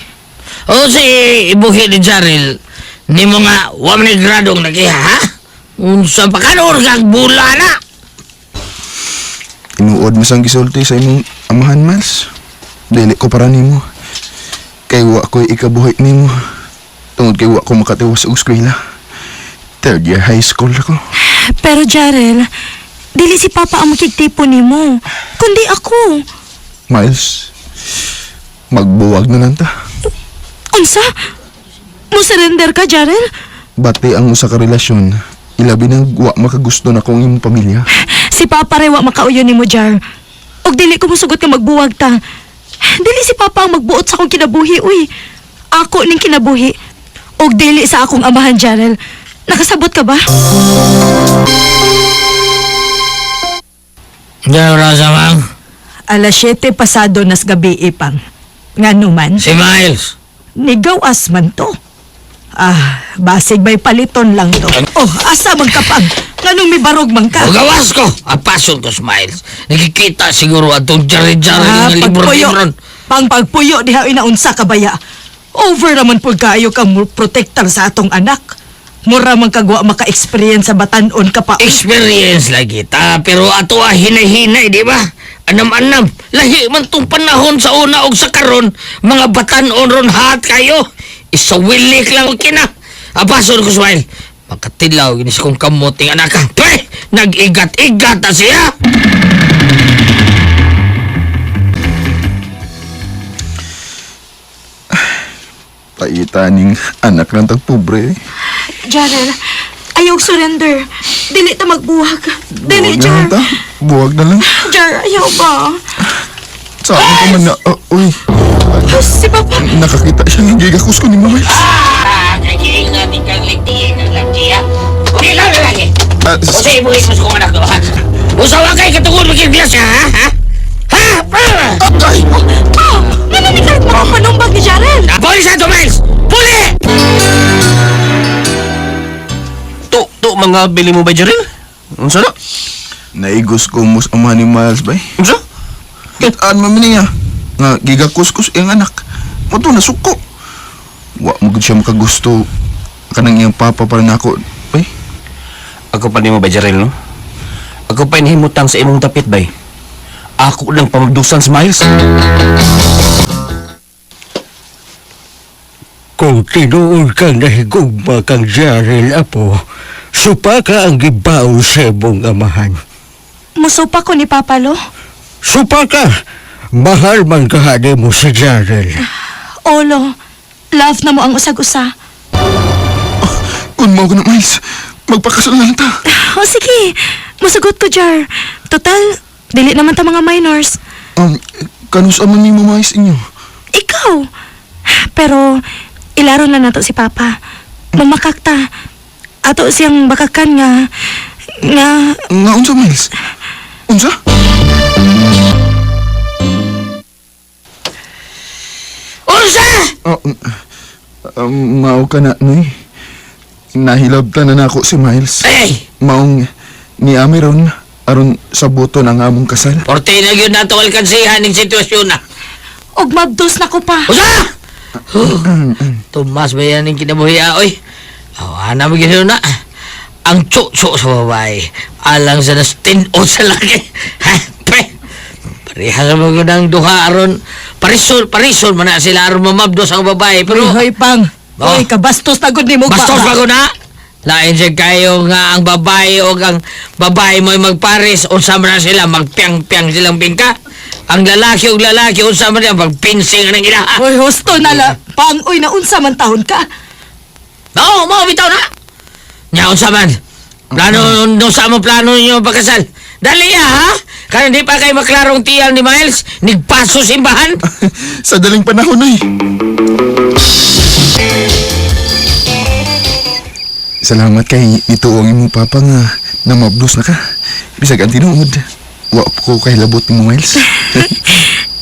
Speaker 6: O si ibuhi ni Jaril, ni mga wa man ni gradong nagiha, ha? Unsa pa kanor kag bula na?
Speaker 13: Tinuod mo sang gisulti sa imong amahan, Miles. Dili ko para nimo. Kay wa ko'y ikabuhi nimo. Tungod kay wa ko makatiwas og eskwela. Third year high school ako.
Speaker 5: Pero Jarel, dili si Papa ang makigtipo nimo, kundi ako.
Speaker 13: Miles, magbuwag na lang ta.
Speaker 5: Unsa? Mo surrender ka, Jarel?
Speaker 13: Bati ang usa ka relasyon, ilabi nang wa makagusto na kong imong pamilya.
Speaker 5: Si Papa rin wa makauyon nimo, Jar. Og dili ko musugot nga magbuwag ta. Dili si Papa ang magbuot sa akong kinabuhi, uy. Ako ning kinabuhi. Og dili sa akong amahan, Jarel. Nakasabot ka ba?
Speaker 6: Diyan rasa mang,
Speaker 4: Alas 7 pasado nas gabi ipang. Ngano man?
Speaker 6: si Miles.
Speaker 4: Nigaw as man to. Ah, basig may paliton lang to. Oh, asa man ka pang? Nganong may barog man ka?
Speaker 6: O gawas ko, apason ko si Miles. Nakikita siguro atong jari-jari
Speaker 4: Ah,
Speaker 6: nga Lebron
Speaker 4: pagpuyo.
Speaker 6: Lebron.
Speaker 4: Pang pagpuyo diha inaunsa ka baya. Over naman pud kaayo kang protektar sa atong anak. Mura man kagwa maka-experience sa batanon ka pa.
Speaker 6: Experience lagi ta, pero ato ah hinay-hinay, di ba? Anam-anam, lahi man tong panahon sa una og sa karon, mga batan-on ron hat kayo. Isawilik lang kina. Apason ko Smile. Makatilaw ginis kong kamuting anak ka. Pre, nag-igat-igat na siya.
Speaker 13: Paita ning anak ng tagpobre. Eh.
Speaker 5: Jarel, ayaw surrender. Dili ta magbuwag. Dili,
Speaker 13: Buwag na lang
Speaker 5: Jar.
Speaker 13: ta. Buwag na lang.
Speaker 5: Jar, ayaw ba?
Speaker 13: Sa akin pa man na, uy.
Speaker 4: Si Papa.
Speaker 13: Nakakita siya ng gigakos ko ni Miles.
Speaker 6: Ah, kaya kang ligtiin ang laki, ha? Okay lang lalaki. Usa ibuhin mo sa kong anak do, ha? Usa wa kay katungod magiglas, ha? Ha? Ha?
Speaker 13: Ay!
Speaker 4: Pa! Ano ni kahit makapanumbag ni Jarel?
Speaker 6: Puli sa to, Miles! Puli!
Speaker 11: To, to mga bili mo ba, Jaril? Unsa na?
Speaker 13: Naigos ko mo sa ama ni Miles, bay.
Speaker 11: Unsa?
Speaker 13: Kitaan man niya. Nga gigakuskus iyang anak. Mo to nasuko. Wa mo gud siya makagusto kanang iyang papa para nako. Bay.
Speaker 11: Ako pa nimo ba, Jaril, no? Ako pa inhimutang sa imong tapit, bay. Ako lang pamagdusan sa Miles.
Speaker 14: Kung tinuod kang nahigugma kang Jarel, apo, supa ka ang gibaon sa imong amahan.
Speaker 5: Musupa ko ni Papa lo.
Speaker 14: Supa ka! Mahal man kahani mo si Jarel.
Speaker 5: Olo, love na mo ang usag-usa.
Speaker 13: Kun mo ko na Miles, magpakasal na lang ta.
Speaker 5: O sige, musugot ko, Jar. Total, dili naman ta mga minors.
Speaker 13: Kanus ama ni mo Miles inyo?
Speaker 5: Ikaw! Pero, ilaro na nato si Papa. Mamakakta. Ato siyang bakakan nga... Nga...
Speaker 13: Nga unsa Miles? Unsa?
Speaker 6: Unsa?
Speaker 13: Oh, mao ka na, Noy. Nahilabtan na nako si Miles.
Speaker 6: Ay!
Speaker 13: Maong ni Amiron aron sa buto ng among kasal.
Speaker 6: Porte na yun nato alkansihan ng sitwasyon na.
Speaker 5: Og mabdos na ko pa.
Speaker 6: Unsa? Tumas ba yan ang kinabuhi, oy? Awa na mo na. Ang tsutso sa babae, alang sa nastin-o sa laki. Ha? Pre! Pareha sa mga ng duha aron. Parisol, parisol man na sila aron mamabdos ang babae. Pero,
Speaker 4: Hoy, pang.
Speaker 6: Oh.
Speaker 4: Hoy, kabastos na gud nimo ba?
Speaker 6: Bastos ba ko na? Lain siya kayo nga ang babae o ang babae mo'y magpares, unsa man na sila, magpiang-piang silang bingka. Ang lalaki o lalaki, unsa man sila, magpinsing ng ila.
Speaker 4: Hoy, husto na la. Pang, uy, naunsa man tahon ka.
Speaker 6: Oo, mao bitaw na. Nya unsa man? Plano no sa mo plano ninyo pagkasal. Dali ah, ha? Kaya di pa kayo maklarong tiyal ni Miles, nigpaso simbahan.
Speaker 13: Sa daling panahon, Noy. Salamat kay nituong imong papa nga namabdos na ka. Bisag ang tinuod. Wa ko kay labot ni Miles.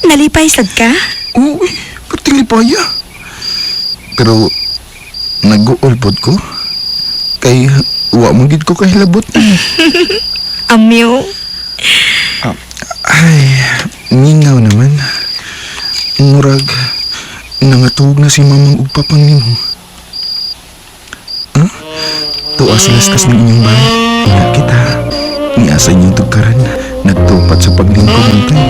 Speaker 5: Nalipay sad ka?
Speaker 13: Uy, perting lipaya. Pero nag-uol pod ko. Kay wa mo gid ko kay labot.
Speaker 5: Amyo.
Speaker 13: Ay, mingaw naman. Murag nangatug na si mamang ug papang nimo. Huh? Tuwa sila sa kas ng inyong bahay. Ina kita. Niasa inyong tugkaran. Nagtupat sa paglingkod ng tayo.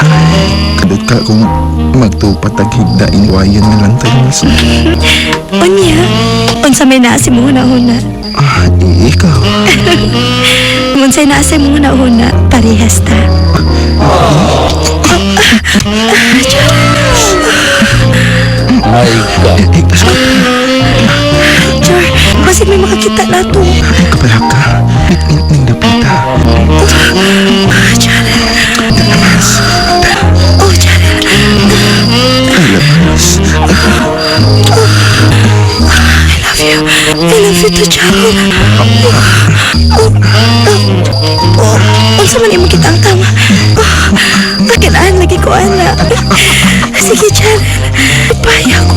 Speaker 13: Ay, kadot ka kung magtupat ang higda inwayan na lang tayo mas.
Speaker 5: Unya, unsa may naa si mong huna-huna.
Speaker 13: Ah, ikaw.
Speaker 5: Unsay naa sa mong huna-huna, parehas ta.
Speaker 10: Ay ka.
Speaker 5: Char, basig may makakita na to.
Speaker 13: Ay, kapalaka. Nit-nit ning dapita.
Speaker 5: Char.
Speaker 13: Dalamas.
Speaker 5: Oh, Char.
Speaker 13: Dalamas.
Speaker 5: I love you. I love you too, Char. Unsa man imong kitang tama? Pakilaan lagi ko, ana. Sige, Char. Ipaya ko.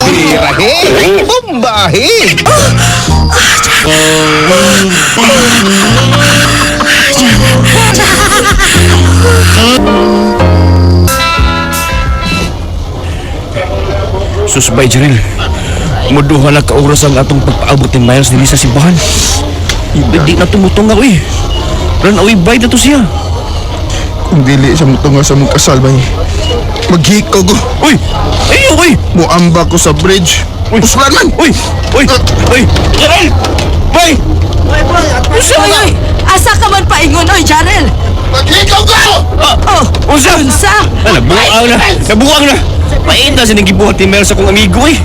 Speaker 15: Tirahe! Bombahe!
Speaker 11: Susbay, Jaril. Muduha na ka oras ang atong pagpaabot ni Miles dinhi sa simbahan. Hindi na tumutunga, uy. Runaway bride na to siya.
Speaker 13: Kung dili siya mutunga sa mong kasal, bay. Maghikaw ko.
Speaker 11: Uy! Ay, uy!
Speaker 13: Muamba ko sa bridge.
Speaker 11: Uy!
Speaker 13: Uslan man!
Speaker 11: Uy! Uy! Uy! Jaril! Bay!
Speaker 4: Uy, uy, asa ka man paingon, oy, Jarel?
Speaker 13: Maghikaw ko!
Speaker 4: Oh,
Speaker 11: Unsa?
Speaker 4: Unsa?
Speaker 11: Ah, nabuang na! Nabuang na! Paita sa gibuhat ni Miles sa akong amigo, eh.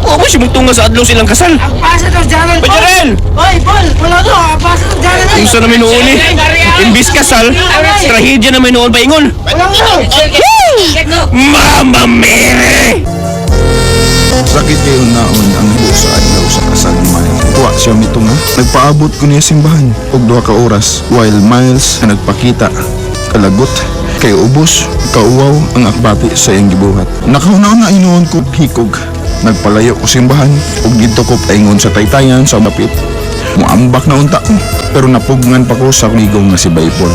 Speaker 11: Wa mo siya mugtunga sa adlaw silang kasal.
Speaker 6: Pasa to, Jarel!
Speaker 11: Oy, Jarel!
Speaker 6: Oy, Paul! Wala to! Pasa to, Jarel!
Speaker 11: Unsa na may noon eh. Imbis kasal, trahedya na may noon paingon. Mama Mary!
Speaker 13: Sakit kayo naon ang hibo sa adlaw sa kasal ni Miles. Wa siya mitunga. Nagpaabot ko niya simbahan og 2 ka oras while Miles ang nagpakita. Kalagot kay ubos, kauwaw ang akbati sa iyang gibuhat. Nakahuna-huna hinuon ko hikog. Nagpalayo ko simbahan ug didto ko paingon sa taytayan sa mapit. Muambak na unta ko pero napugngan pa ko sa ligong nga si Baypol.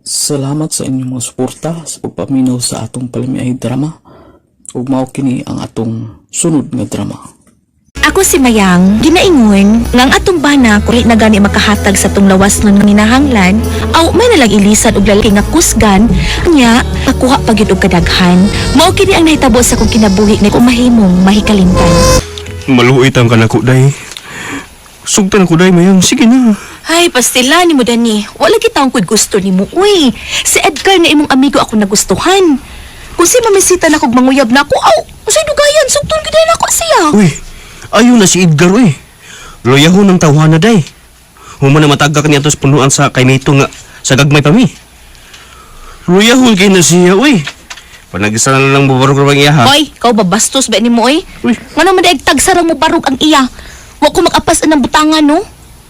Speaker 10: Salamat sa inyong mga suporta sa pagpaminaw sa atong palamiay drama. Ug mao kini ang atong sunod nga drama.
Speaker 9: Ako si Mayang, ginaingon, nga ang atong bana kung na gani makahatag sa tong lawas nun nga ginahanglan, aw may nalang ilisan og lalaki nga kusgan, nya nakuha pa gyud og kadaghan. Mao kini ang nahitabo sa akong kinabuhi na kung mahimong mahikalimtan.
Speaker 11: Maluoy tang kanako day. Sugtan ako day mayang sige na.
Speaker 9: Ay, pastila ni mo Dani. Wala kita ang kuy gusto ni mo. Uy, si Edgar na imong amigo ako nagustuhan. Kung si mamisita na kog manguyab na ako, aw, usay dugayan, sugton gyud na ako siya.
Speaker 11: Uy, ayo na si Edgar uy. Loyahon ang tawhana day. Human na matagak niya sa punuan sa kay Mito nga sa gagmay pa mi. Loyahon kay na siya uy. Panagisa na lang bubarog ra bang iya ha.
Speaker 9: Hoy, ikaw ba bastos ba nimo oy? Ngano man daig tagsarang mo barog ang iya. Wa ko mag-apas ang butangan no.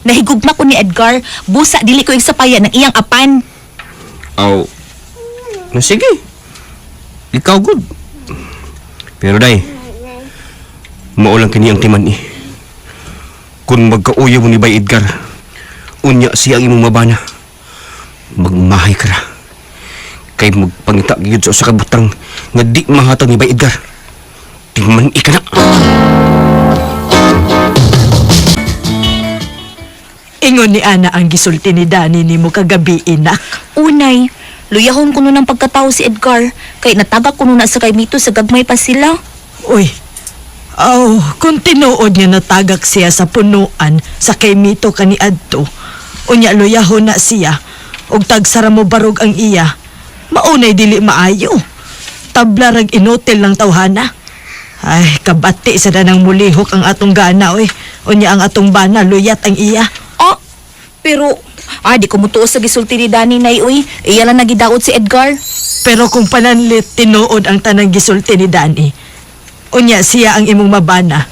Speaker 9: Nahigugma ko ni Edgar, busa dili ko igsapayan ng iyang apan.
Speaker 11: Aw. Na sige. Ikaw good. Pero day, mao lang kini ang timan eh. Kung magkauyo mo ni Bay Edgar, unya siya ang imong mabana. Magmahay ka ra. Kay magpangita gyud sa usa ka butang nga di mahatag ni Bay Edgar. Timan ika na.
Speaker 4: Ingon ni Ana ang gisulti ni Dani nimo kagabi, inak.
Speaker 9: Unay, luyahon ko nun ang pagkatao si Edgar, kay nataga ko nun na sa kay Mito sa gagmay pa sila.
Speaker 4: Uy, oh, kung tinuod nga natagak siya sa punuan sa kay Mito kaniadto, unya luyahon na siya, ug tagsara mo barog ang iya, maunay dili maayo. Tabla rag inutil lang tawhana. Ay, kabati sa danang mulihok ang atong gana, oy. Unya ang atong bana, luyat ang iya.
Speaker 9: Ah, pero di ko mutuo sa gisulti ni Danny nay uy. Iya lang nagidaot si Edgar.
Speaker 4: Pero kung pananlit, tinuod ang tanang gisulti ni Danny. Unya siya ang imong mabana.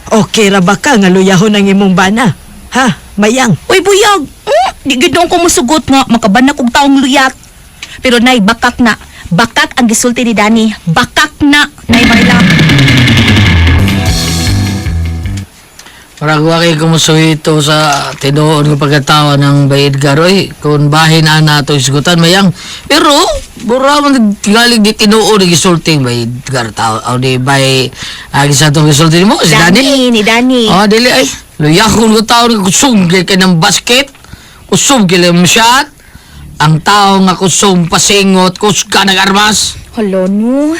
Speaker 4: Okay ra ba ka nga luyahon ang imong bana? Ha, mayang.
Speaker 9: Uy, buyag. Di gid noon ko musugot nga makabana kog taong luyat. Pero nay bakak na. Bakak ang gisulti ni Danny. Bakak na, nay Marla.
Speaker 6: Parang wa kay kumusuhito sa tinuon nga pagkatawa ng Bay Edgar, oy. Kung bahin na nato isgutan, mayang. Pero, bura man galing di tinuon ang gisulting Bay Edgar tao. O di bay, agi sa itong gisulti mo, si Dani.
Speaker 9: Danny, ni Danny.
Speaker 6: Oh, dili ay. Luyahon ko tao nga kusog kay ng basket. Kusog kay ng shot. Ang tao nga kusog pasingot, kusga nag-armas.
Speaker 9: Hala no.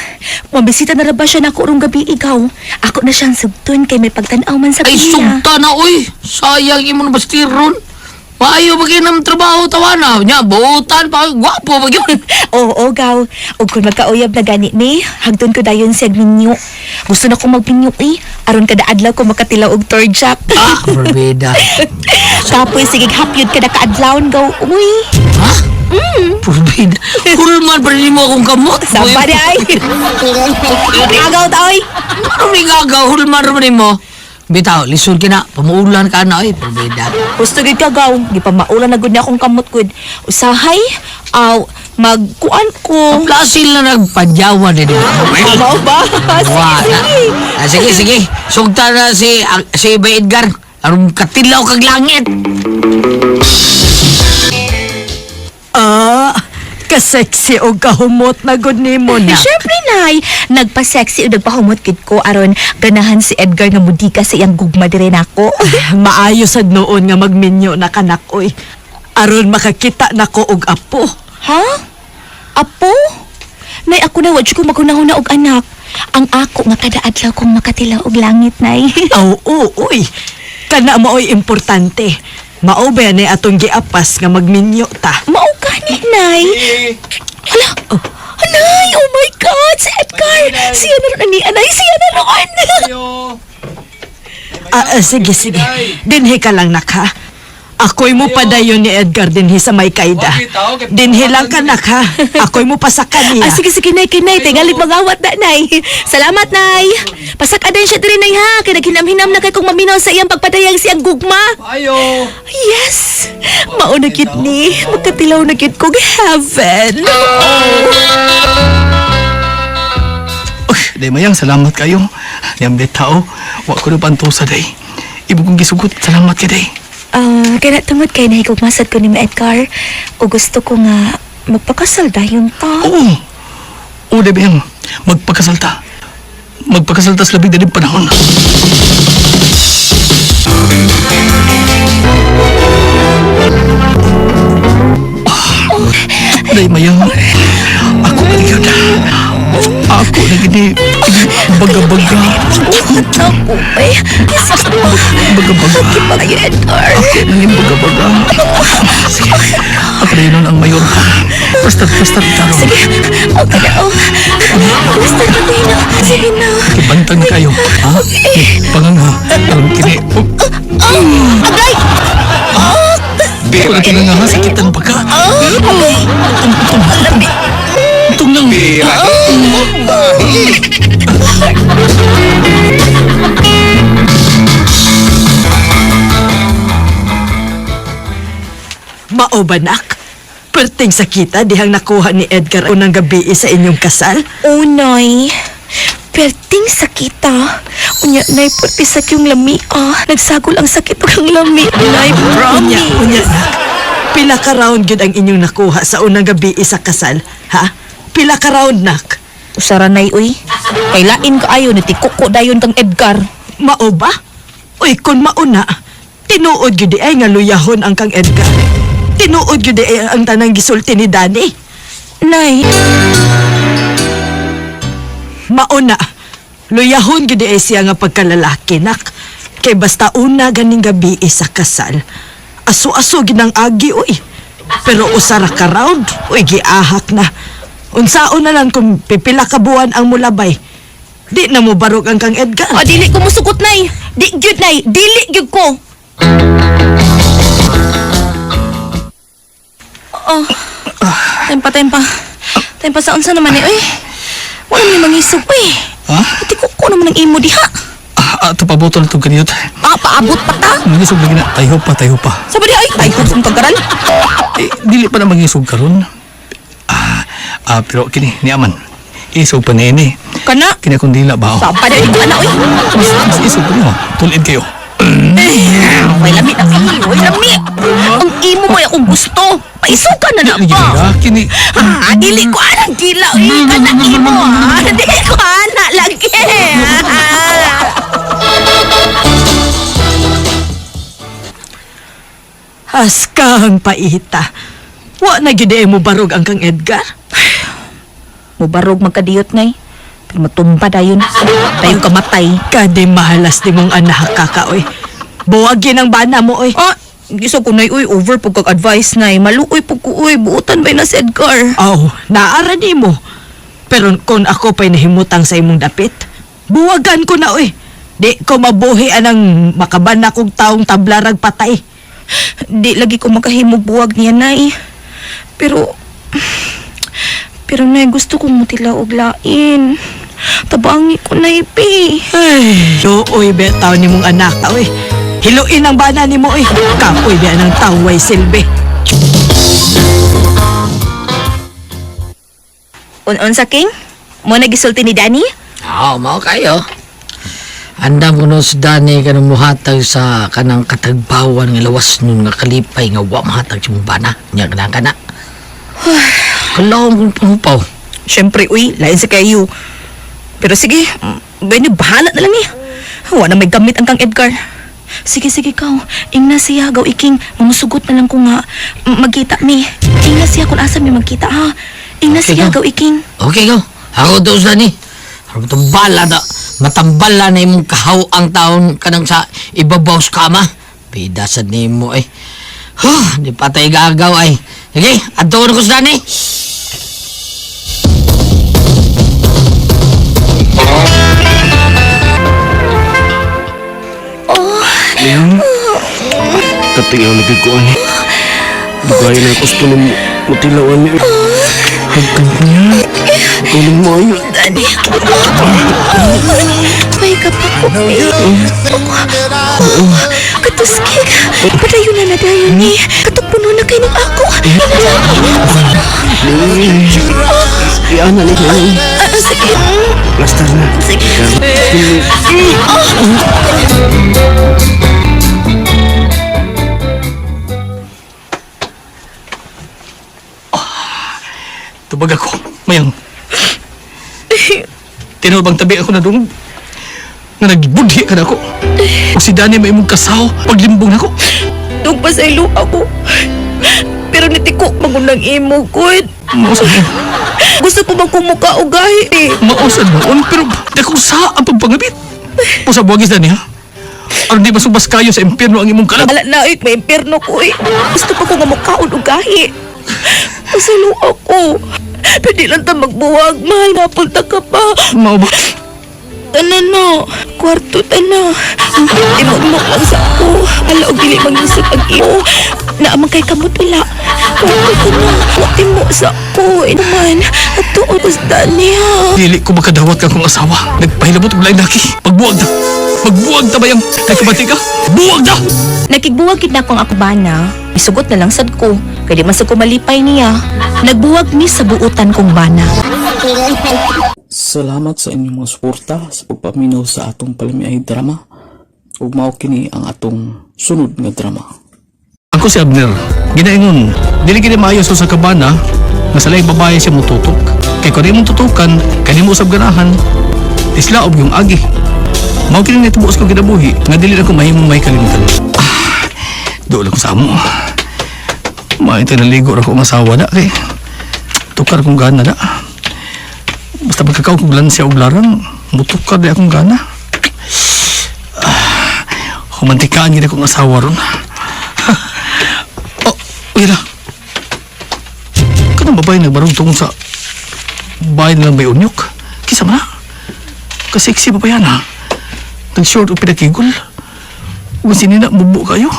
Speaker 9: Mabisita na ra ba siya nako rong gabi ikaw? Ako na siyang sugton kay may pagtan-aw man sa
Speaker 6: Ay,
Speaker 9: kanya.
Speaker 6: sugta na, uy. Sayang imo na bastiron. Maayo ba kayo ng trabaho, tawana? Nya, buutan pa. Gwapo ba yun?
Speaker 9: Oo, gaw. Ug kung magkauyab na gani ni, hagdon ko dayon siya minyo. Gusto na kong magminyo eh. Aron kada adlaw ko makatilaw og torjak.
Speaker 6: Ah, Forbida.
Speaker 9: Kapoy sige hapyod kada kaadlawon gaw. Uy.
Speaker 6: Ha? Forbida. Hulman pa rin mo akong kamot.
Speaker 9: Samba di ay. Agaw ta oy.
Speaker 6: Ano rin agaw? Hulman rin mo. Bitaw, lisod ka na. Pamuulan ka na, oy. Forbida.
Speaker 9: Gusto gid ka gaw. Di pa maulan na gud niya akong kamot gud. Usahay aw magkuan ko.
Speaker 6: Plasil na nagpadyawan eh, di ba?
Speaker 9: Mao ba? Sige,
Speaker 6: Wala.
Speaker 9: sige.
Speaker 6: Ah, sige, sige. Sugta na si Bay Edgar. Aron katilaw kag langit.
Speaker 4: Ah, kasexy o kahumot na gud nimo na.
Speaker 9: Siyempre, Nay. Nagpa-sexy o nagpahumot gid ko aron ganahan si Edgar nga mudika sa iyang gugma dire nako.
Speaker 4: Maayo sad noon nga magminyo na kanak oy. Aron makakita nako og apo.
Speaker 9: Ha? Apo? Nay, ako na wa jud ko maghunahuna og anak. Ang ako nga kada adlaw kong makatilaw og langit, Nay.
Speaker 4: Oo, oy. Kana maoy importante. Mao ba ni atong giapas nga magminyo ta?
Speaker 9: Mao gani, Nay. Hala. Anay, oh my God, si Edgar. Siya na ron, ani, anay, siya na ron.
Speaker 4: Sige, sige. Dinhi ka lang, nak, ha? Ako'y mo padayon ni Edgar dinhi sa may kaida. Dinhi lang ka, nak, ha? Ako'y mo pasaka niya.
Speaker 9: Ah, sige, sige, nay, kay nay. Tingalig magawat na, nay. Salamat, nay. Pasakadan siya diri, nay, ha? Kay naghinam-hinam na kay kong maminaw sa iyang pagpadayag siyang gugma.
Speaker 3: Ayo.
Speaker 9: Yes! Mauna kit ni. Magkatilaw na kit kong heaven.
Speaker 3: Uy, day mayang salamat kayo. Yam day tao. Wa ko na pantusa day. Ibo kong gisugot. Salamat ka day.
Speaker 9: Ah, kaya tungod kay nahigugmasad ko ni Ma Edgar. O gusto ko nga magpakasal dayon ta.
Speaker 3: Oo. Oo, day mayang. Magpakasal ta. Magpakasal ta sa labing daling panahon. Day mayang. Ako na yun. Ako na gini. Baga-baga.
Speaker 9: Ako, ay.
Speaker 3: Baga-baga.
Speaker 9: Kayo, Edgar.
Speaker 3: Ako na yung baga-baga. Sige. Ako na yun ang mayor. Basta, basta, taro.
Speaker 9: Sige, okay na, oh. Basta patay na. Sige na.
Speaker 3: Kibantang na kayo. Ha? Panganga. Alam kini.
Speaker 9: Oh, agay! Oh,
Speaker 3: Ako na kinanga ha. Sakitan pa ka.
Speaker 9: agay!
Speaker 3: Itong lang.
Speaker 4: Mao ba, nak? Perting sakita dihang nakuha ni Edgar unang gabi sa inyong kasal?
Speaker 9: Unay, perting sakita. Unya, nay, purti sa yung lami, ah. Nagsagol ang sakit ug ang lami, nay,
Speaker 4: Unya,
Speaker 9: promise.
Speaker 4: unya, nak. Pila ka round gyud ang inyong nakuha sa unang gabi sa kasal, ha? Pila ka round, nak?
Speaker 9: Usara, nay, uy. Kay lain kaayo, nitikuko dayon kang Edgar.
Speaker 4: Mao ba? Uy, kung mauna, tinuod gyud di ay nga luyahon ang kang Edgar. Tinuod gyud di ay ang tanang gisulti ni Danny.
Speaker 9: Nay,
Speaker 4: Mauna, luyahon gyud di ay siya nga pagkalalaki, nak. Kay basta una ganing gabi sa kasal. Aso-aso ginang agi, uy. Pero usara ka round, uy, giahak na. Unsaon na lang kung pipila ka buwan ang mulabay. Di na mo barog ang kang Edgar.
Speaker 9: ah, dili ko musugot, nay. Di gyud, nay. Dili gyud ko. Oh, tempa, tempa. Tempa sa unsa naman eh, uy. Wala may mangisog, uy.
Speaker 3: Ha?
Speaker 9: Tikuko naman ang imo diha.
Speaker 3: Ah, ito pabuto na itong kaniyot.
Speaker 9: Ah, paabot pa ta.
Speaker 3: Mangisog lagi na. Tayo pa, tayo pa.
Speaker 9: Sabi di ay, tayo sa pagkaral.
Speaker 3: Eh, dili pa na mangisog karon. Pero kini, ni Aman. Isog pa ni ini.
Speaker 9: Kana.
Speaker 3: Kini akong dila ba? Oh.
Speaker 9: Sapa di ay ko ana, uy.
Speaker 3: Mas isog pa niyo. Tulid kayo.
Speaker 9: Uy, lami na kayo. Uy, lami. Ang imo mo ay akong gusto. Paisukan na na
Speaker 3: Dili
Speaker 9: pa.
Speaker 3: gila, kini.
Speaker 9: Ah, dili ko anang gila. Uy, kana imo ah. Dili ko ana lagi.
Speaker 4: Askang paita. Wa na gyud ay mo barog ang kang Edgar.
Speaker 9: Mubarog magkadiyot nay. Pero matumba dayon. Tayo kamatay.
Speaker 4: Kadi mahalas ni mong anak ka ka, oy. Buwagin ang bana mo, oy.
Speaker 9: Ah, giso ko nay uy over pug kag advice nay. Maluoy pug ko uy, buotan ba na si Edgar?
Speaker 4: Aw, naara ni mo. Pero kung ako pa'y nahimutang sa imong dapit, buwagan ko na, oy. Di ko mabuhi anang makaban na kong taong tablarag patay.
Speaker 9: Di lagi ko makahimog buwag niya nay. Pero pero nay gusto kong mutila og lain. Tabangi ko nay pi.
Speaker 4: Ay, looy be taon ni mong anak, oy. Hiluin ang bana ni mo, oy. Kapoy be ang taway silbi.
Speaker 9: Un-unsa king? Mo na gisulti ni Danny?
Speaker 6: Oo, mao kayo. Andam ko no si Danny kanang muhatag sa kanang katagbawan nga lawas nun nga kalipay nga wa mahatag sa mong bana. Nya kanang kana. Kalawang kong pangupaw.
Speaker 9: Siyempre, uy, lain sa kayo. Pero sige, Benny, bahala na lang eh. Wala na may gamit ang kang Edgar. Sige, sige, kaw. Ingna siya, gaw iking. Mamusugot na lang ko nga. Magkita mi. Ingna siya kung asa mi magkita, ha? Ingna
Speaker 6: Okay,
Speaker 9: siya,
Speaker 6: gaw.
Speaker 9: gaw iking.
Speaker 6: Okay, go. Ako daw sa Danny. Aron matambala na, matambala na imong kahaw ang taon kanang sa ibabaw sa kama. Pida sa nimo eh. Huh, di patay gagaw ay. Sige, adto na ko sa Danny.
Speaker 16: Mayang, katingaw na gagawin eh. Dugay na gusto na mutilawan niya. Hagkan niya. Tulong mo ayun.
Speaker 9: Dani. May kapako eh. Katuskig. Padayon na na dayon ni. Katok puno na kay ng ako.
Speaker 16: Iana ni
Speaker 9: Sige.
Speaker 16: Plaster na.
Speaker 9: Sige.
Speaker 3: Tubag ako, Mayang. Tinuod bang tabi ako na dungog? Nga nagbudhi ka na ako. O si Danny may imong kasaw, paglimbong na ako.
Speaker 4: Dug pa sa ilo ako. Pero nitiko magunang imo, good.
Speaker 3: Mausan mo.
Speaker 4: Gusto ko bang kumuka o gahi eh.
Speaker 3: Mausan noon, pero dakong sa ang pagpangabit. Pusa buwagis Danny ha? Aron di masubas kayo sa impyerno ang imong kalat.
Speaker 4: Wala na, eh, may impyerno ko eh. Gusto pa ko nga mukaon og gahi. Pasalo ako. Pwede lang ta magbuwag. Mahal, mapunta ka pa.
Speaker 3: Mao ba?
Speaker 4: Tanan no, kwarto tana. Timog-mog lang sa ako. Ala og dili mangisip ang imo. Naamang kay kamot wala. Kwarto tana. Timo sa ako. Inuman. Ato usda niya.
Speaker 3: Dili ko makadawat ka akong asawa. Nagpahilabot og lain laki. Pagbuwag ta. Magbuwag ta bayang. Nagkabati ka? Buwag ta!
Speaker 9: Nakigbuwag gid na akong akubana. Isugot na lang sad ko. Kay di man sad ko malipay niya. Nagbuwag mi sa buutan kong bana.
Speaker 10: Salamat sa inyong mga suporta sa pagpaminaw sa atong palamiay drama. Ug mao kini ang atong sunod nga drama.
Speaker 3: Ako si Abner. Ginaingon, dili kini maayo sa kabana nga sa laing babae siya mututok. Kay kung imong tutukan, kay nimo usab ganahan, islaob yung agi. Mao kini nitubuos ko kinabuhi nga dili na ko mahimong may kalimtan. Doon lang ko sa amo. May naligo ra ko ang asawa na kay tukar kong gana na. Basta magkakaw kong lansya og larang, mutukar di akong gana. Humantikaan gid akong asawa ron. Oh, uy na. Kanang babae nagbarog tungkol sa bahay nilang may unyok. Kisa man na. Kasiksi pa pa yan ha. Nag-short o pinakigol. Ug sinina, bubo kayo.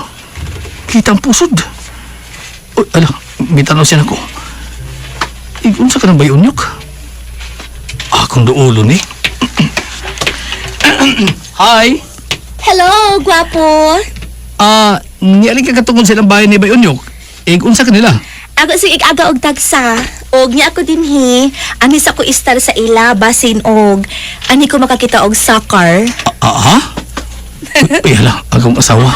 Speaker 3: Kita ang pusod. Uy, ala, may tanaw siya nako. Unsa ka ng bay unyok? Akong duulo ni. Hi!
Speaker 9: Hello, gwapo.
Speaker 3: Nialing ka katungod sa ilang bahay ni Bay Unyok. Unsa kanila?
Speaker 9: Ako si igaga og tagsa. Og niya ako dinhi. Ani sa ko istar sa ila basin og ani ko makakita og soccer.
Speaker 3: Ha? Uy, hala, akong asawa.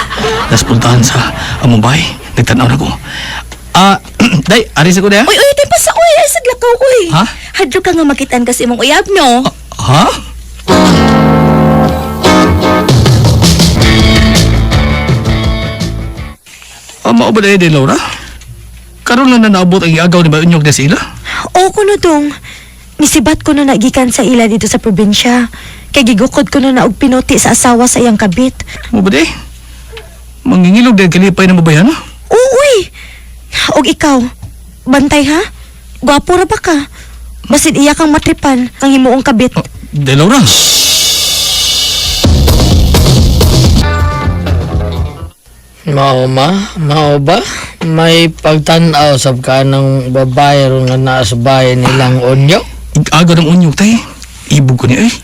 Speaker 3: Naspuntahan sa among bahay. Nagtanaw na ko. Day, ari sa ko day?
Speaker 9: Uy, uy, tay pa sa uy, ay sa lakaw uy.
Speaker 3: Ha?
Speaker 9: Hadlo ka nga makitaan kasi imong uyab no.
Speaker 3: Ha? Mao ba day, Laura? Karon lang na naabot ang iagaw ni Bay Unyok na sa ila?
Speaker 5: Oo kuno dong. Misibat ko na nagikan sa ila dito sa probinsya. Kay gigukod ko na na og pinuti sa asawa sa iyang kabit.
Speaker 3: Mo ba day? Mangingilog dahil kalipay na mabayan, ha?
Speaker 5: Uy! Og ikaw, bantay ha? Gwapo ra ba ka? Basin iya kang matripan ang himuong kabit.
Speaker 3: De Laura.
Speaker 6: Mao ma? Mao ba? May pagtanaw sab ka ng babae ron nga naa sa bahay nilang onyo?
Speaker 3: Igaga ng unyok, tay. Ibog ko niya, eh.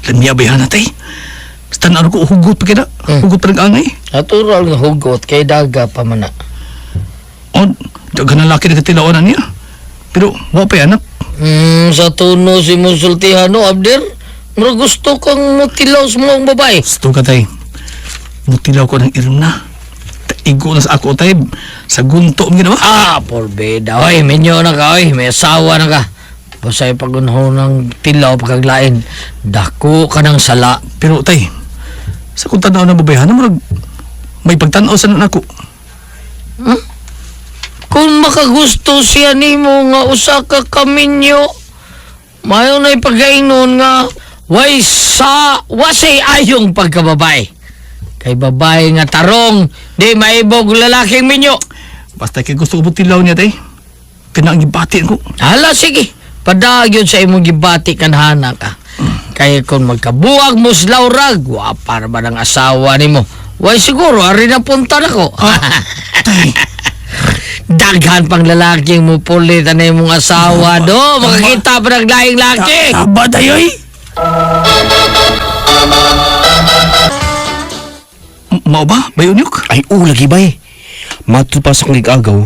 Speaker 3: Lamiya ba yan, tay? Basta na ko, hugot pa kaya. Hugot pa nag-angay.
Speaker 6: Natural nga hugot kay daga pa man na.
Speaker 3: O, daga na laki na katilawan na niya. Pero, wa pa anak.
Speaker 6: Sa tuno si musultihan no, Abder? Mura gusto kang mutilaw sa mga babae.
Speaker 3: Gusto ka, tay. Mutilaw ko ng irna. Igo na sa ako, tay. Sa gunto, ang ginawa.
Speaker 6: Porbeda. Oy, minyo na ka, oy. May asawa na ka. Basta pagunho ng tilaw pagkaglain, dako ka ng sala.
Speaker 3: Pero, tay, sa kung tanaw ng babae, ano murag may pagtanaw sa nako.
Speaker 6: Kung makagusto siya nimo nga usa ka kaminyo, mayo na ipagaingon nga way sa wasay ayong pagkababae. Kay babae nga tarong, di maibog lalaking minyo.
Speaker 3: Basta kay gusto ko tilaw niya, tay. Kana ang gibati ko.
Speaker 6: Hala, sige. Padagyon sa imong gibati kanhana ka. Kay kung magkabuwag mo sa Laura, gwapa ra ba ng asawa nimo? Why siguro, ari na punta na ko. Daghan pang lalaking mo pulit ano yung mong asawa do. Makakita pa ng laing laki.
Speaker 3: Taba tayo eh. Mao ba? Bayonyok?
Speaker 16: Ay, oo, lagi ba eh. Matod pa sa kong gigagaw,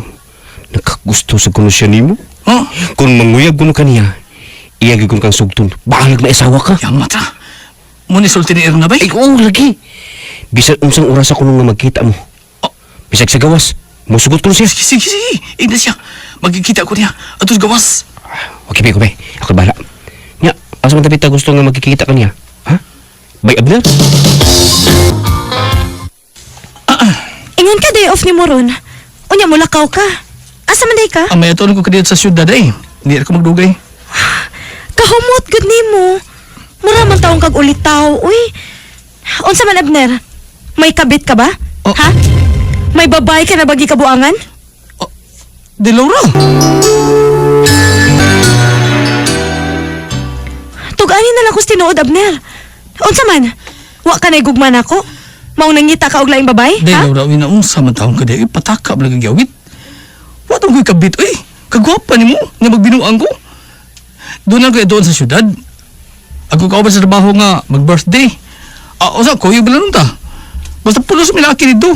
Speaker 16: nakagusto sa kuno siya nimo.
Speaker 3: Oh?
Speaker 16: Kung manguyab kuno kaniya, iya gyud kung kang sugton. Bahalag na isawa ka.
Speaker 3: Yang mata. Mo ni sulti ni Erna bay?
Speaker 16: Ay, oo, lagi. Bisan unsang oras ako nung magkita mo. Bisag sa gawas, musugot ko siya.
Speaker 3: Sige, sige, sige. Igna siya. Magkikita ko niya. Atos gawas.
Speaker 16: Okay, bay, bay. Ako bahala. Nya, asa man tabi ta gusto nga magkikita kaniya? Ha? Bay Abner?
Speaker 5: Ingon ka day off ni mo ron. Unya mo lakaw ka. Asa man day ka?
Speaker 3: Ang may ko kadiyot sa syudad eh. Hindi ako magdugay.
Speaker 5: Kahumot gud nimo. Mura man taong kag ulitaw, uy. Unsa man Abner? May kabit ka ba?
Speaker 3: Oh.
Speaker 5: Ha? May babae ka na bagi kabuangan?
Speaker 3: Di Laura.
Speaker 5: Tugani na lang ko sa tinuod, Abner. Unsa man? Wa ka na gugma nako? Maong nangita ka og laing babae?
Speaker 3: Di
Speaker 5: Ha?
Speaker 3: Laura, una unsa man taong ka di. Pataka ba lagi gyawit? Wa tong ko'y kabit uy. Kagwapa nimo nga magbinuang ko. Doon lang kayo doon sa syudad. Ako kauban sa trabaho nga mag-birthday. Ah, usa kuyog ba lang ta? Basta pulos mi laki dito.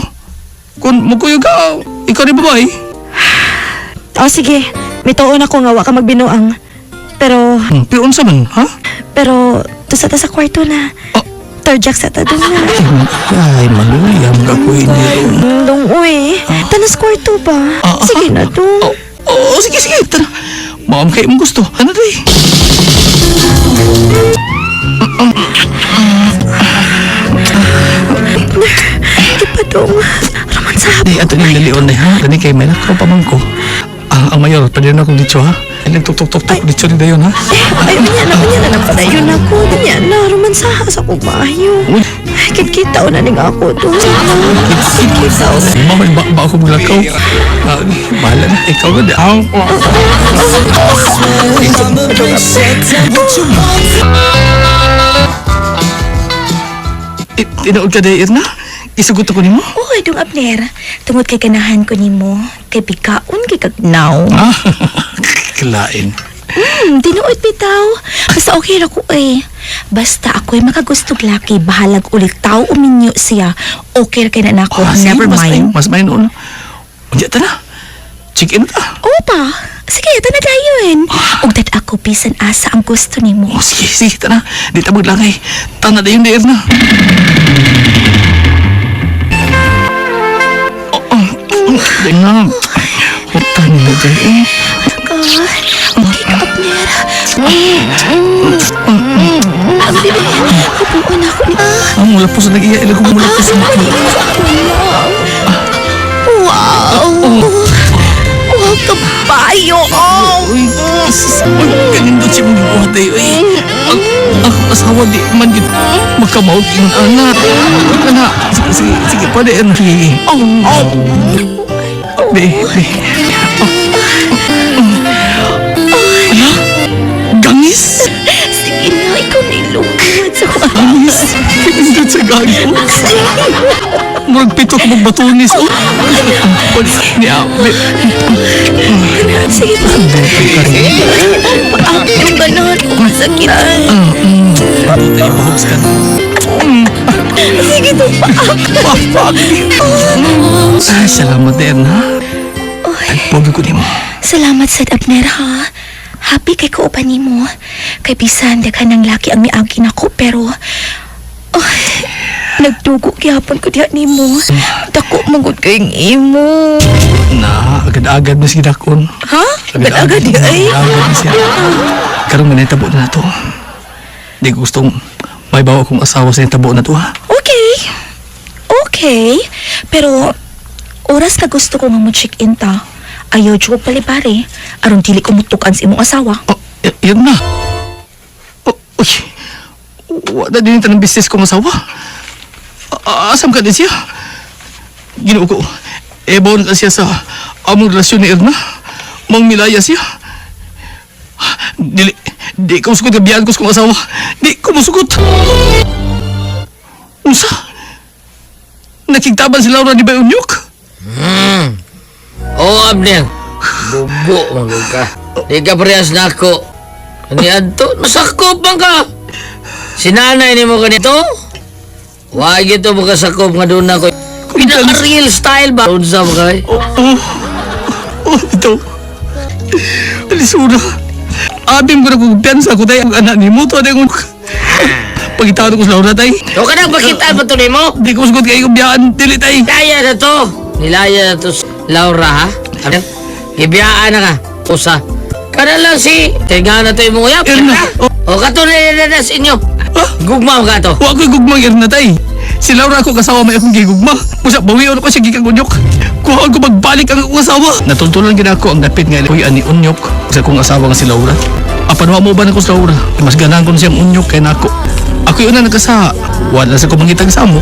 Speaker 3: Kung magkuyog ka, ikaw ni babae.
Speaker 5: O sige, mituon ako nga wa ka magbinuang. Pero,
Speaker 3: Pero unsa man, ha?
Speaker 5: pero, tusa ta sa kwarto na.
Speaker 3: Oh.
Speaker 5: Torjak sa ta doon na.
Speaker 3: Ay, maluya mga ko hindi ron.
Speaker 5: Dong, uy. Tanas kwarto ba? Sige na, dong.
Speaker 3: Oo, sige, sige. Tara. Maam kayo mong gusto. Ano day?
Speaker 5: Di pa, dong. Raman sa
Speaker 3: Di, ato ni lalion na ha. Dani kay may lakaw pa man ko. Ah, ang mayor, pwede na akong ditso ha. Ay, tuk tuk tuk tuk ditso ni dayon ha.
Speaker 5: Ay, unya na, padayon ako. Unya na, raman sa sa ko maayo. Ay, Kit-kita na ning ako, dong. Kit-kita na.
Speaker 3: Mama, ba, ba ako maglakaw? Ah, bahala na, ikaw na. Ah, Tinood ka day, Irna? Isugot ako nimo?
Speaker 9: Uy, dong Abner, tungod kay ganahan ko nimo, kay bigkaon kay kagnaw.
Speaker 3: Ah, Kalain.
Speaker 9: Tinuod bitaw. Basta okay ra ko eh. Basta ako'y makagustog laki, bahalag ulit tao uminyo siya. Okay ra kay na nako,
Speaker 3: Ah, sige,
Speaker 9: never
Speaker 3: mas
Speaker 9: mind.
Speaker 3: Mas may noon. Unya ta na. Check in ta.
Speaker 9: Opa, sige, ta na dayon. Ug dad ako bisan asa ang gusto nimo.
Speaker 3: Oh, sige, sige, tana. Di ta maglangay. Tana dayon di Irna. Oh, oh, oh, di na. Hutan na dyan eh.
Speaker 9: Ka, okay ka, Abner. Abner, upuan ako ni...
Speaker 3: Ang mula po sa nag-iya, ilag ko mula po sa
Speaker 9: Wow! Wow, kabayo! Oh!
Speaker 3: Uy, uy, kanindot siya mong gibuhat eh. Uy, ang akong asawa di man yun magkamaot yung anak. Anak, sige, sige, sige, pwede yan. Sige, sige.
Speaker 9: Oh, oh.
Speaker 3: Be, be. Oh. Ala, gangis!
Speaker 9: Sige na, ikaw na ilungod sa
Speaker 3: Gangis! Kanindot sa gago. Murag pito ka magbatunis. Oh. Pwede, niya, be.
Speaker 9: Sige pa. Ang yung ganahan ko masakitan.
Speaker 3: Tayo bahogs ka.
Speaker 9: Sige to pa.
Speaker 3: Ay, salamat din, ha? Ay, pogi ko nimo.
Speaker 9: Salamat sa Abner ha. Happy kay ko uban nimo. Kay bisan daghan ng laki ang miagi nako pero ay, nagdugo gyapon ko diha nimo. Dako mangud kay imo.
Speaker 3: Na, agad-agad na si Dakon.
Speaker 9: Ha? Agad-agad di ay.
Speaker 3: Agad-agad na siya. Karon nga naitabo na to. Di ko gustong may bawa akong asawa sa itabo na to, ha?
Speaker 9: Okay. Okay. Pero oras ka gusto ko nga mo check-in ta. Ayaw jud ko palibare aron dili ko mutukan sa imong asawa.
Speaker 3: Oh, yun na. Oh, uy. Wala din ng business kong asawa. Asam ka din siya? Ginoo ko. Ebaw na siya sa among relasyon ni Erna. Mang milaya siya. Dili, di ko musugot gabiyaan ko sa kong asawa. Di ko musugot. Unsa? Nakigtaban si Laura ni Bay Unyok.
Speaker 6: Oh, Abner. Bubo, magod ka. Di ka parehas na ako. Ni Adto, nasakop man ka. Sinanay ni mo ganito? Wag ito makasakop nga doon ako. Pinaka-real style ba? Unsa ba kay?
Speaker 3: Oh, oh, ito. Lisura. Abim ko na kumpiyansa ko tayo ang anak ni mo. Ito kung pagitawad ko sa Laura tay.
Speaker 6: O ka nang pakitaan ba ito nimo?
Speaker 3: Di ko sugot kayo biyaan. Dili tay.
Speaker 6: Kaya na to. Nilaya na to si Laura ha? Abner, gibiyaan na ka. Usa. Kana lang si... Tinga na to imong uyap.
Speaker 3: Erna.
Speaker 6: O kato na na sa inyo. Gugma ka to.
Speaker 3: Wa ko'y gugmang Erna tay. Si Laura ako kasawa may akong gigugma. Musa bawion ko siya gikan Unyok. Kuhaan ko magbalik ang akong asawa. Natultulan gid ako ang dapit nga kuy ani Unyok sa akong asawa nga si Laura. Apan wa mo ba nako si Laura? Mas ganahan ko na siyang Unyok kay nako. Ako yun na nagkasa. Wala sa kumangitang samo.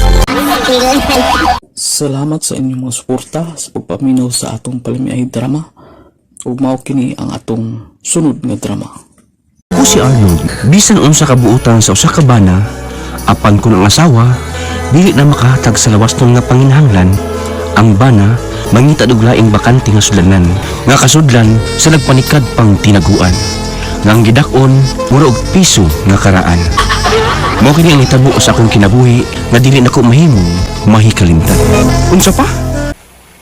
Speaker 10: Salamat sa inyong mga suporta sa pagpaminaw sa atong palamiay drama. Ug mao kini ang atong sunod nga drama.
Speaker 16: Ako si Arnold, bisan unsa ka buotan sa usa ka bana, apan kun ang asawa dili na makahatag sa lawas nung nga panginahanglan, ang bana mangita og laing bakante nga sudlanan, nga kasudlan sa nagpanikad pang tinaguan. Nga ang gidak-on mura og piso nga karaan. Mao kini ang hitabo sa akong kinabuhi nga dili nako mahimong mahikalimtan. Unsa pa?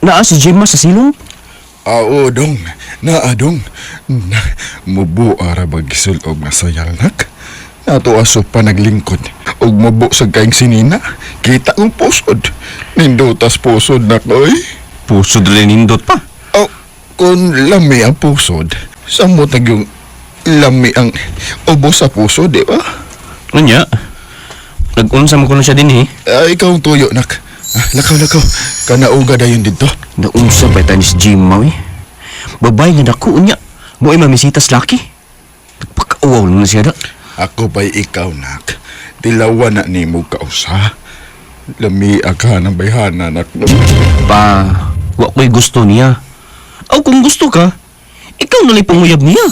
Speaker 16: Naa si Gemma sa silong?
Speaker 13: Oo, dong. Naa, dong. Na, mubo ara ba gisul-ob nga sayal, nak? Nato aso pa naglingkod. Og mubo sa kaing sinina. Kita ang pusod. Nindutas pusod, nak, oy.
Speaker 16: Pusod rin nindot pa.
Speaker 13: Oh, kung lami ang pusod, samot na yung lami ang ubo sa puso, di ba?
Speaker 16: Unya, nag-unsa mo kuno siya din eh.
Speaker 13: Ah, ikaw ang tuyo, nak. Ah, lakaw, lakaw. Kanauga dayon dito.
Speaker 16: Naunsa pa tayo ni si Jim Mau eh. Babay nga dako unya. Mo ay mamisitas laki. Nagpakauaw lang na siya da.
Speaker 13: Ako ba'y ikaw, nak? Tilawan na ni mo kausa. Lami ka ng bayhana, nak.
Speaker 16: Pa, wa ko'y gusto niya. Aw, kung gusto ka, ikaw nalay panguyab niya.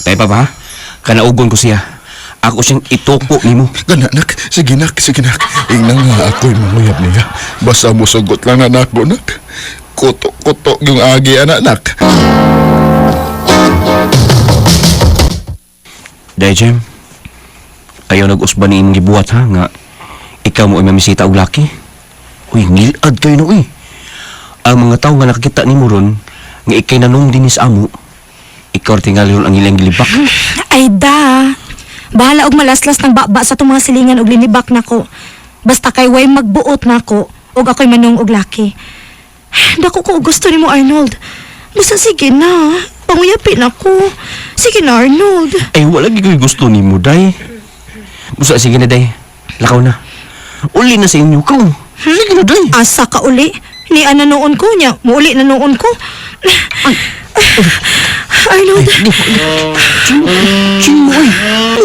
Speaker 16: Tay pa ba? Kanaugon ko siya. Ako siyang ituko nimo.
Speaker 13: Gana, nak. Sige, nak. Sige, nak. Ingna nga ako'y manguyab niya. Basta musugot lang na nako, nak. Kuto-kuto yung agi, anak, nak.
Speaker 16: Day, Jem. Ayaw nag-usba ni imong gibuhat ha nga ikaw mo ay mamisita og laki. Uy, ngilad kayo no uy. Ang mga tao nga nakakita nimo ron nga ikay nanong din sa amo, ikaw ra tingali ron ang ilang gilibak.
Speaker 5: Ay da. Bahala og malaslas ng baba sa itong mga silingan og linibak nako. Basta kay way magbuot nako og ako'y manong og laki. Dako ko og gusto nimo Arnold. Basta sige na. Panguyapin ako. Sige na Arnold.
Speaker 16: Ay, wala gyud ko'y gusto nimo, day. Busa sige na, day. Lakaw na. Uli na sa inyo ko. Sige na, day.
Speaker 5: Asa ka uli. Ni ana noon ko niya. Muuli na noon ko. Arnold.
Speaker 16: Ching mo, ay.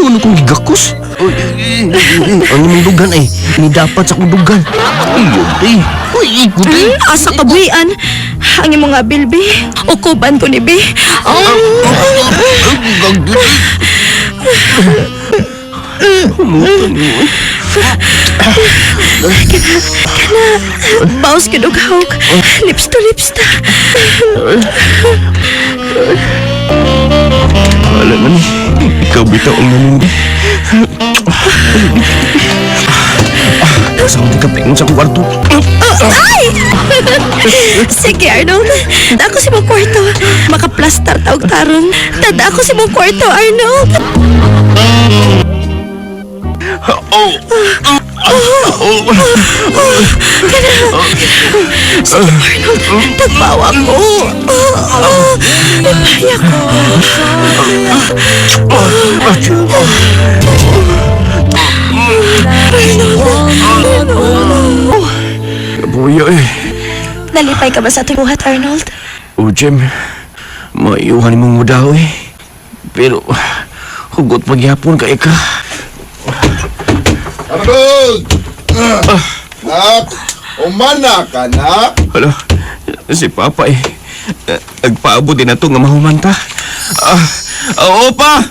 Speaker 16: Ano kong gigakos? Ang imong dugan ay, ni dapat sa akong dugan. Ay, day. Uy, ikot, day.
Speaker 5: Asa ka buhian. Ang imong nga bilbi. Ukuban ko ni Bi. Kana, kana. Baos gid og hawk. Lips to lips ta.
Speaker 16: Wala na ni. Ikaw bitaw ang nanundi. Sa akong kapingon sa kwarto.
Speaker 5: Ay! Sige, Arnold. Ako si mong kwarto. Makaplastar ta og taron. Tada ako si mong kwarto, Arnold.
Speaker 16: Oh!
Speaker 5: Kana. Sige, Arnold. Tagbawa ko. Oh, Ipaya ko.
Speaker 16: Kabuya eh.
Speaker 5: Nalipay ka ba sa atong buhat, Arnold?
Speaker 16: O Jem, maiuhan mong mudaw eh. Pero, hugot pagyapon kay ka.
Speaker 13: Arnold! Nak! Umana ka, nak!
Speaker 16: Hala, si Papa eh. Nagpaabot din na to nga mahumanta. Ah, oo pa!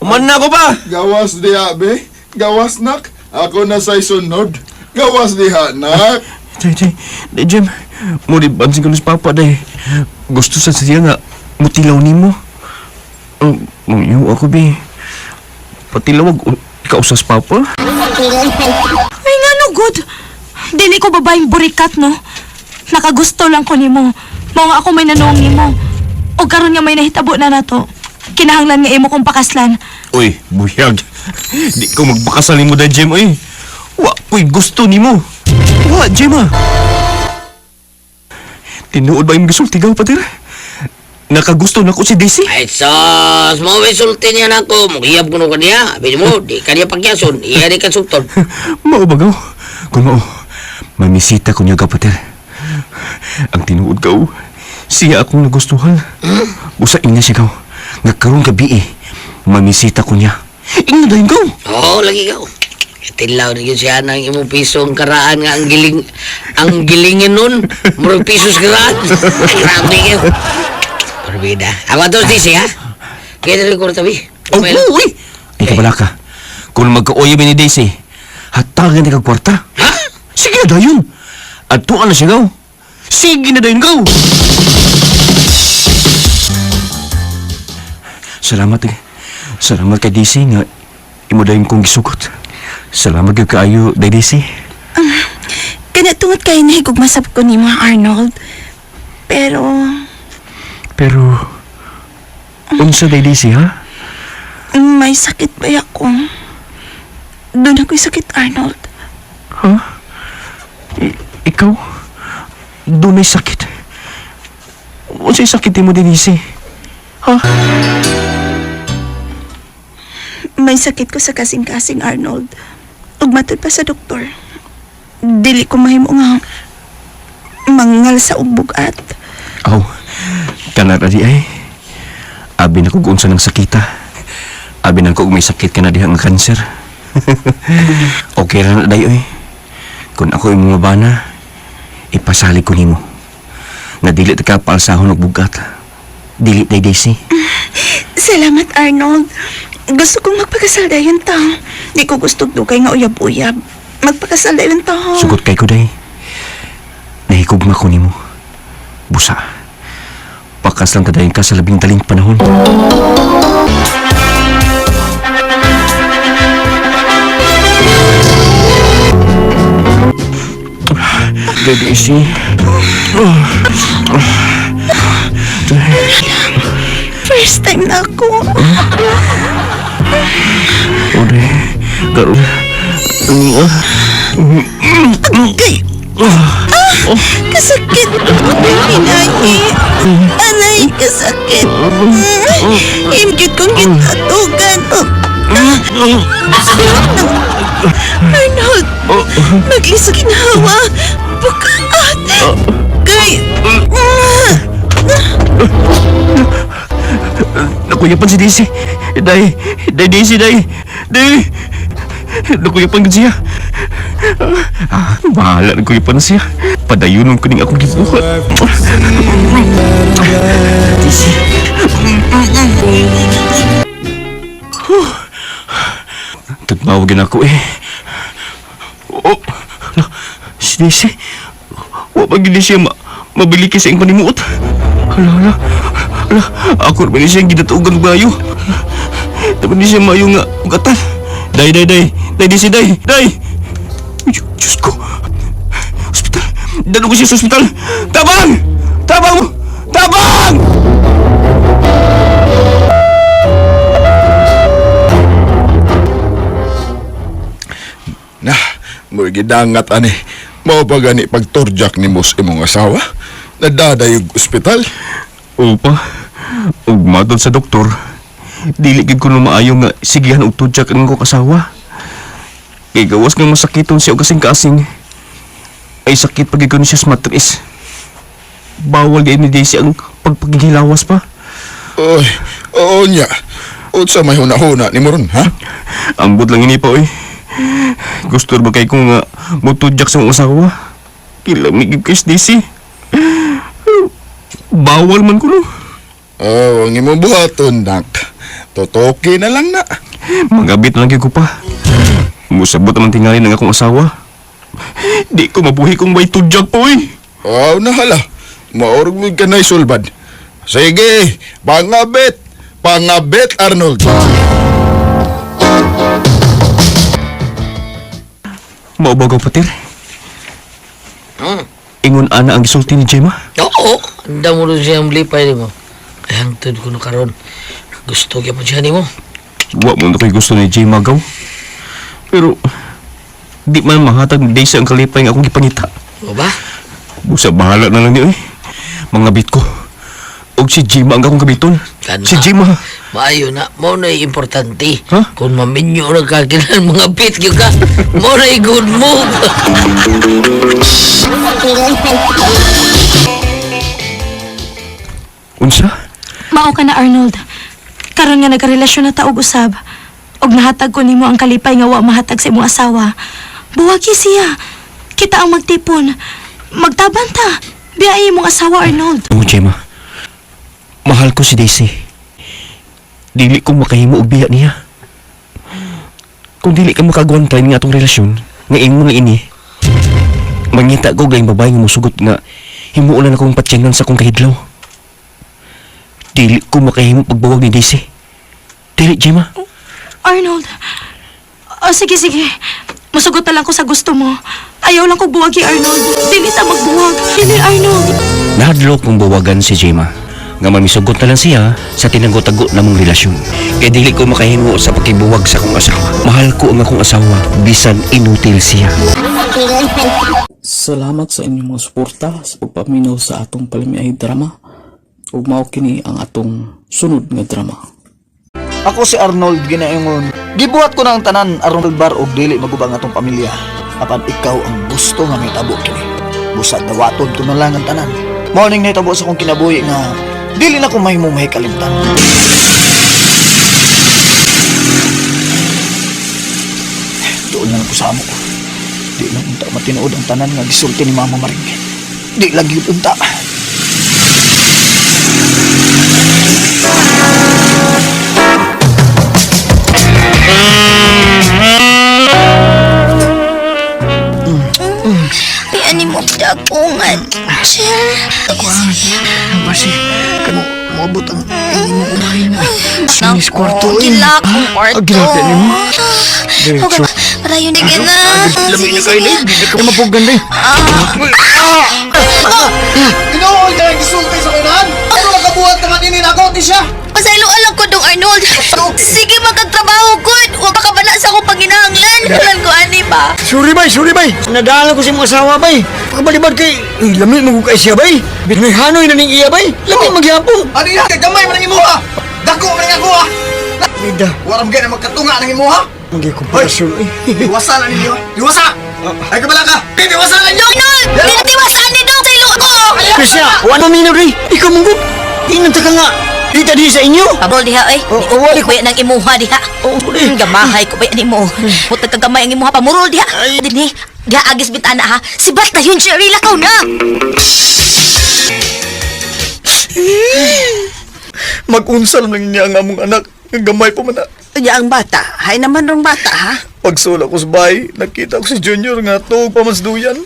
Speaker 16: Human na ako pa!
Speaker 13: Gawas diha, be. Gawas, nak. Ako na sa'y sunod. Gawas diha, nak.
Speaker 16: Day, day, day, Jem. Mo di bansin ko ni Papa, day. Gusto sa siya nga, mutilaw nimo. Oh, mangyo ako, be. Patilawag, ikaw sa Papa.
Speaker 5: Ay nga no, good. Dili ko babaeng burikat, no? Nakagusto lang ko nimo. Mao nga ako may nanuong nimo. O karon nga may nahitabo na nato. Kinahanglan nga imo kong pakaslan.
Speaker 16: Uy, buyag. Di ko magpakasal nimo day, Jem, uy. Wa ko'y gusto nimo. Wa, Jem, ah. Tinuod ba yung gisulti gaw, pater? Nakagusto na ko si Daisy.
Speaker 6: Ay, sus, mo may sulti niya na ako. Mugiyab ko nung kaniya. Abi mo, di kaniya pagyason. Iya di ka sulton.
Speaker 16: Mao ba gaw? Kung mao, mamisita ko niya gaw, pater. Ang tinuod gaw, siya akong nagustuhan. Busa ina siya gaw. Nga karon gabi eh, mamisita ko niya. Ingna dayon gaw.
Speaker 6: Oo, lagi ka. Tilaw na yun siya ng imong piso ang karaan nga ang giling ang gilingin nun. Murag piso sa karaan. Grabe kayo. Parbida. Ako to si ha? Kaya dali ko tabi.
Speaker 16: Oh, uy! Ay, kabala ka. Kung magka-uya ni Daisy, hatagan na kag kwarta.
Speaker 6: Ha?
Speaker 16: Sige na dayon. At tuan na siya gaw. Sige na dayon gaw. Salamat eh. Salamat kay Daisy nga imo dayon kong gisugot. Salamat gyud kaayo, Day Daisy.
Speaker 17: Kana tungod kay nahigugmasab ko nimo, Arnold. Pero
Speaker 16: Pero unsa Day Daisy ha?
Speaker 17: may sakit ba ako? Doon ako'y sakit, Arnold.
Speaker 16: Ha? Ikaw? Doon may sakit. Unsay sakit nimo, Day Daisy? Ha?
Speaker 17: May sakit ko sa kasing-kasing, Arnold. Ug matud pa sa doktor. Dili ko mahimo nga mangal sa bugat.
Speaker 16: Aw, kana ra di ay. Abi na kog unsa ng sakita. Abi na kog may sakit ka na diha nga kanser. Okay ra na day oy. Kung ako imong mabana, ipasalig ko nimo. Nga dili ta ka paalsahon og bugat. Dili day Daisy.
Speaker 17: Salamat, Arnold. Gusto kong magpakasal dayon ta. Di ko gusto dugay nga uyab-uyab. Magpakasal dayon ta.
Speaker 16: Sugot kay ko day. Nahikugma ko nimo. Busa. Pakas lang kadayon ka sa labing daling panahon. Day Daisy.
Speaker 17: First time na ako.
Speaker 16: O day. Karon.
Speaker 17: Agay! Ah! Kasakit! Pinangi! Aray, kasakit! Imgit kong gitatugan! Arnold! Maglisok ginawa! Bukat! Kay...
Speaker 16: Nakuyapan si Daisy. Day, day Daisy, day. Day. Nakuyapan gud siya. Ah, bahala nakuyapan siya. Padayonon ko ning akong gibuhat. Daisy. Tagmawagin ako eh. Oh, no, si Daisy. Wa pa gid siya mabiliki sa iyang panimuot. Hala, hala. Hala, ako ba ni siya gidatugan og bayo. Dapat ni siya maayo nga ugatan. Day, day, day. Day, Daisy, day, day. Diyos ko. Hospital. Dalo ko siya sa ospital. Tabang! Tabang! Tabang!
Speaker 13: Nah, mo gidangat ani. Mao pa gani pagturjak ni mos imong asawa? Nadadayog ospital.
Speaker 16: Opa, ug matod sa doktor, dili gid ko maayo nga sigihan og tudjak ang akong asawa. Kay gawas nga masakiton siya og kasing-kasing. Ay sakit pag ko siya sa matris. Bawal gay ni Daisy ang pagpagigilawas pa.
Speaker 13: Oy, oo nya. Unsa may huna-huna ni mo ron, ha?
Speaker 16: Ambot lang ini pa, oy. Gusto ba kay ko nga mutudjak sa akong asawa? Kilamig gid kay si Daisy. Bawal man ko no.
Speaker 13: Oh, ang imong buhaton, nak. Totoki na lang na.
Speaker 16: Magabit na lang gyud ko pa. Musabot naman tingali ng akong asawa. Di ko mabuhi kung may tudyag, oy.
Speaker 13: Aw, nahala. Maurog mo ka na sulbad. Sige, pangabit. Pangabit, Arnold.
Speaker 16: Maubagaw patir. Ingon ana ang gisulti ni Gemma.
Speaker 6: Oo. Anda mo rin siyang lipay mo. Kaya hangtod ko na karon. Gusto gyapon siya nimo.
Speaker 16: Wa mo na ko'y gusto ni Gemma gaw. Pero di man mahatag ni Daisy ang kalipay nga akong gipangita.
Speaker 6: O ba?
Speaker 16: Busa bahala na lang niyo eh. Mga bit ko. Og si Gemma ang akong gabiton.
Speaker 6: Kana.
Speaker 16: Si Gemma.
Speaker 6: Maayo na, mao na importante. Kung maminyo ra ka kinahanglan mga bit gyud ka. Mao na good move.
Speaker 16: Unsa?
Speaker 5: Mao ka na, Arnold. Karon nga nagkarelasyon na ta og usab. Og nahatag ko nimo ang kalipay nga wa mahatag sa imong asawa. Buwagi siya. Kita ang magtipon. Magtaban ta. Biyai imong asawa, Arnold.
Speaker 16: Oo, Gemma. Mahal ko si Daisy. Dili ko makahimo og biya niya. Kung dili ka makagwantay nga atong relasyon, nga imo nga ini, mangita ko gayong babae nga musugot nga himuon na akong patyangan sa akong kahidlaw. Dili ko makahimo pagbawag ni Daisy. Dili, Gemma.
Speaker 5: Arnold. Oh, sige, sige. Musugot na lang ko sa gusto mo. Ayaw lang ko buwagi, Arnold. Dili ta magbuwag. Dili, Arnold.
Speaker 16: Nahadlok kong buwagan si Gemma. Nga mamisugot na lang siya sa tinago-tago namong relasyon. Kaya dili ko makahimo sa pagkibuwag sa akong asawa. Mahal ko ang akong asawa, bisan inutil siya.
Speaker 10: Salamat sa inyong mga suporta sa pagpaminaw sa atong palamiay drama. Ug mao kini ang atong sunod nga drama.
Speaker 18: Ako si Arnold ginaingon. Gibuhat ko na ang tanan aron bar og dili maguba ang atong pamilya. Apan ikaw ang gusto nga mahitabo kini. Busa dawaton ko na lang ang tanan. Mao ning nahitabo sa akong kinabuhi nga dili na ko mahimo mahikalimtan. Doon lang ako sa amo ko. Di lang unta matinuod ang tanan nga gisulti ni Mama Maring. Di lang gyud unta.
Speaker 12: Ay, ani mo dagungan. Chill.
Speaker 8: Basi, kamo moabot ang imong umahin na. Sinis kwarto. eh.
Speaker 12: Gila akong kwarto.
Speaker 8: Ah, grabe nimo. Diretso.
Speaker 12: Parayon din na.
Speaker 8: Lami na kayo, Lay. Di na ka mapugan, Lay.
Speaker 18: Tinuod na gisulti sa kunan. Ano nakabuhat naman ini nako ti siya?
Speaker 12: Pasaylo alam ko dong Arnold. Sige magkagtrabaho gud. Wa ka kabala sa akong panginahanglan. Lan ko ani ba?
Speaker 8: Sorry, bay. Sorry, bay. Nadala ko sa imong asawa, bay. Pagkabalibad kay... Uy, lami mo kay siya, bay. May hanoy na ning iya, bay. Lami magyapon.
Speaker 18: Ano yan? Kay gamay man ang imuha. Dako man ang ako ha.
Speaker 8: Ida.
Speaker 18: Waram gay na magkatunga ng imuha.
Speaker 8: Magkikomparasyon, eh.
Speaker 18: Iwasa na ninyo. Iwasa! Ay kabala ka! Iwasa na ninyo!
Speaker 12: Arnold, dinatiwasan ni dong sa ilo ko.
Speaker 8: Krisya, wala minaw, day. Ikaw mong gug. Inanta ka nga. Dita di sa inyo.
Speaker 9: Pabol diha oy.
Speaker 8: Oo,
Speaker 9: Ko ba nang imuha diha. Gamahay ko ba yan imo. Putag kagamay ang imuha pamurol diha. Dinhi, diha agis bitana ha. Sibat na yun Jerry lakaw na.
Speaker 18: Mag-unsal lang niya ang among anak. Ang gamay pa man na.
Speaker 7: Unya ang bata, hay naman rong bata ha.
Speaker 18: Pagsula ko sa bahay, nakita ko si Junior nga tuog pa mas duyan.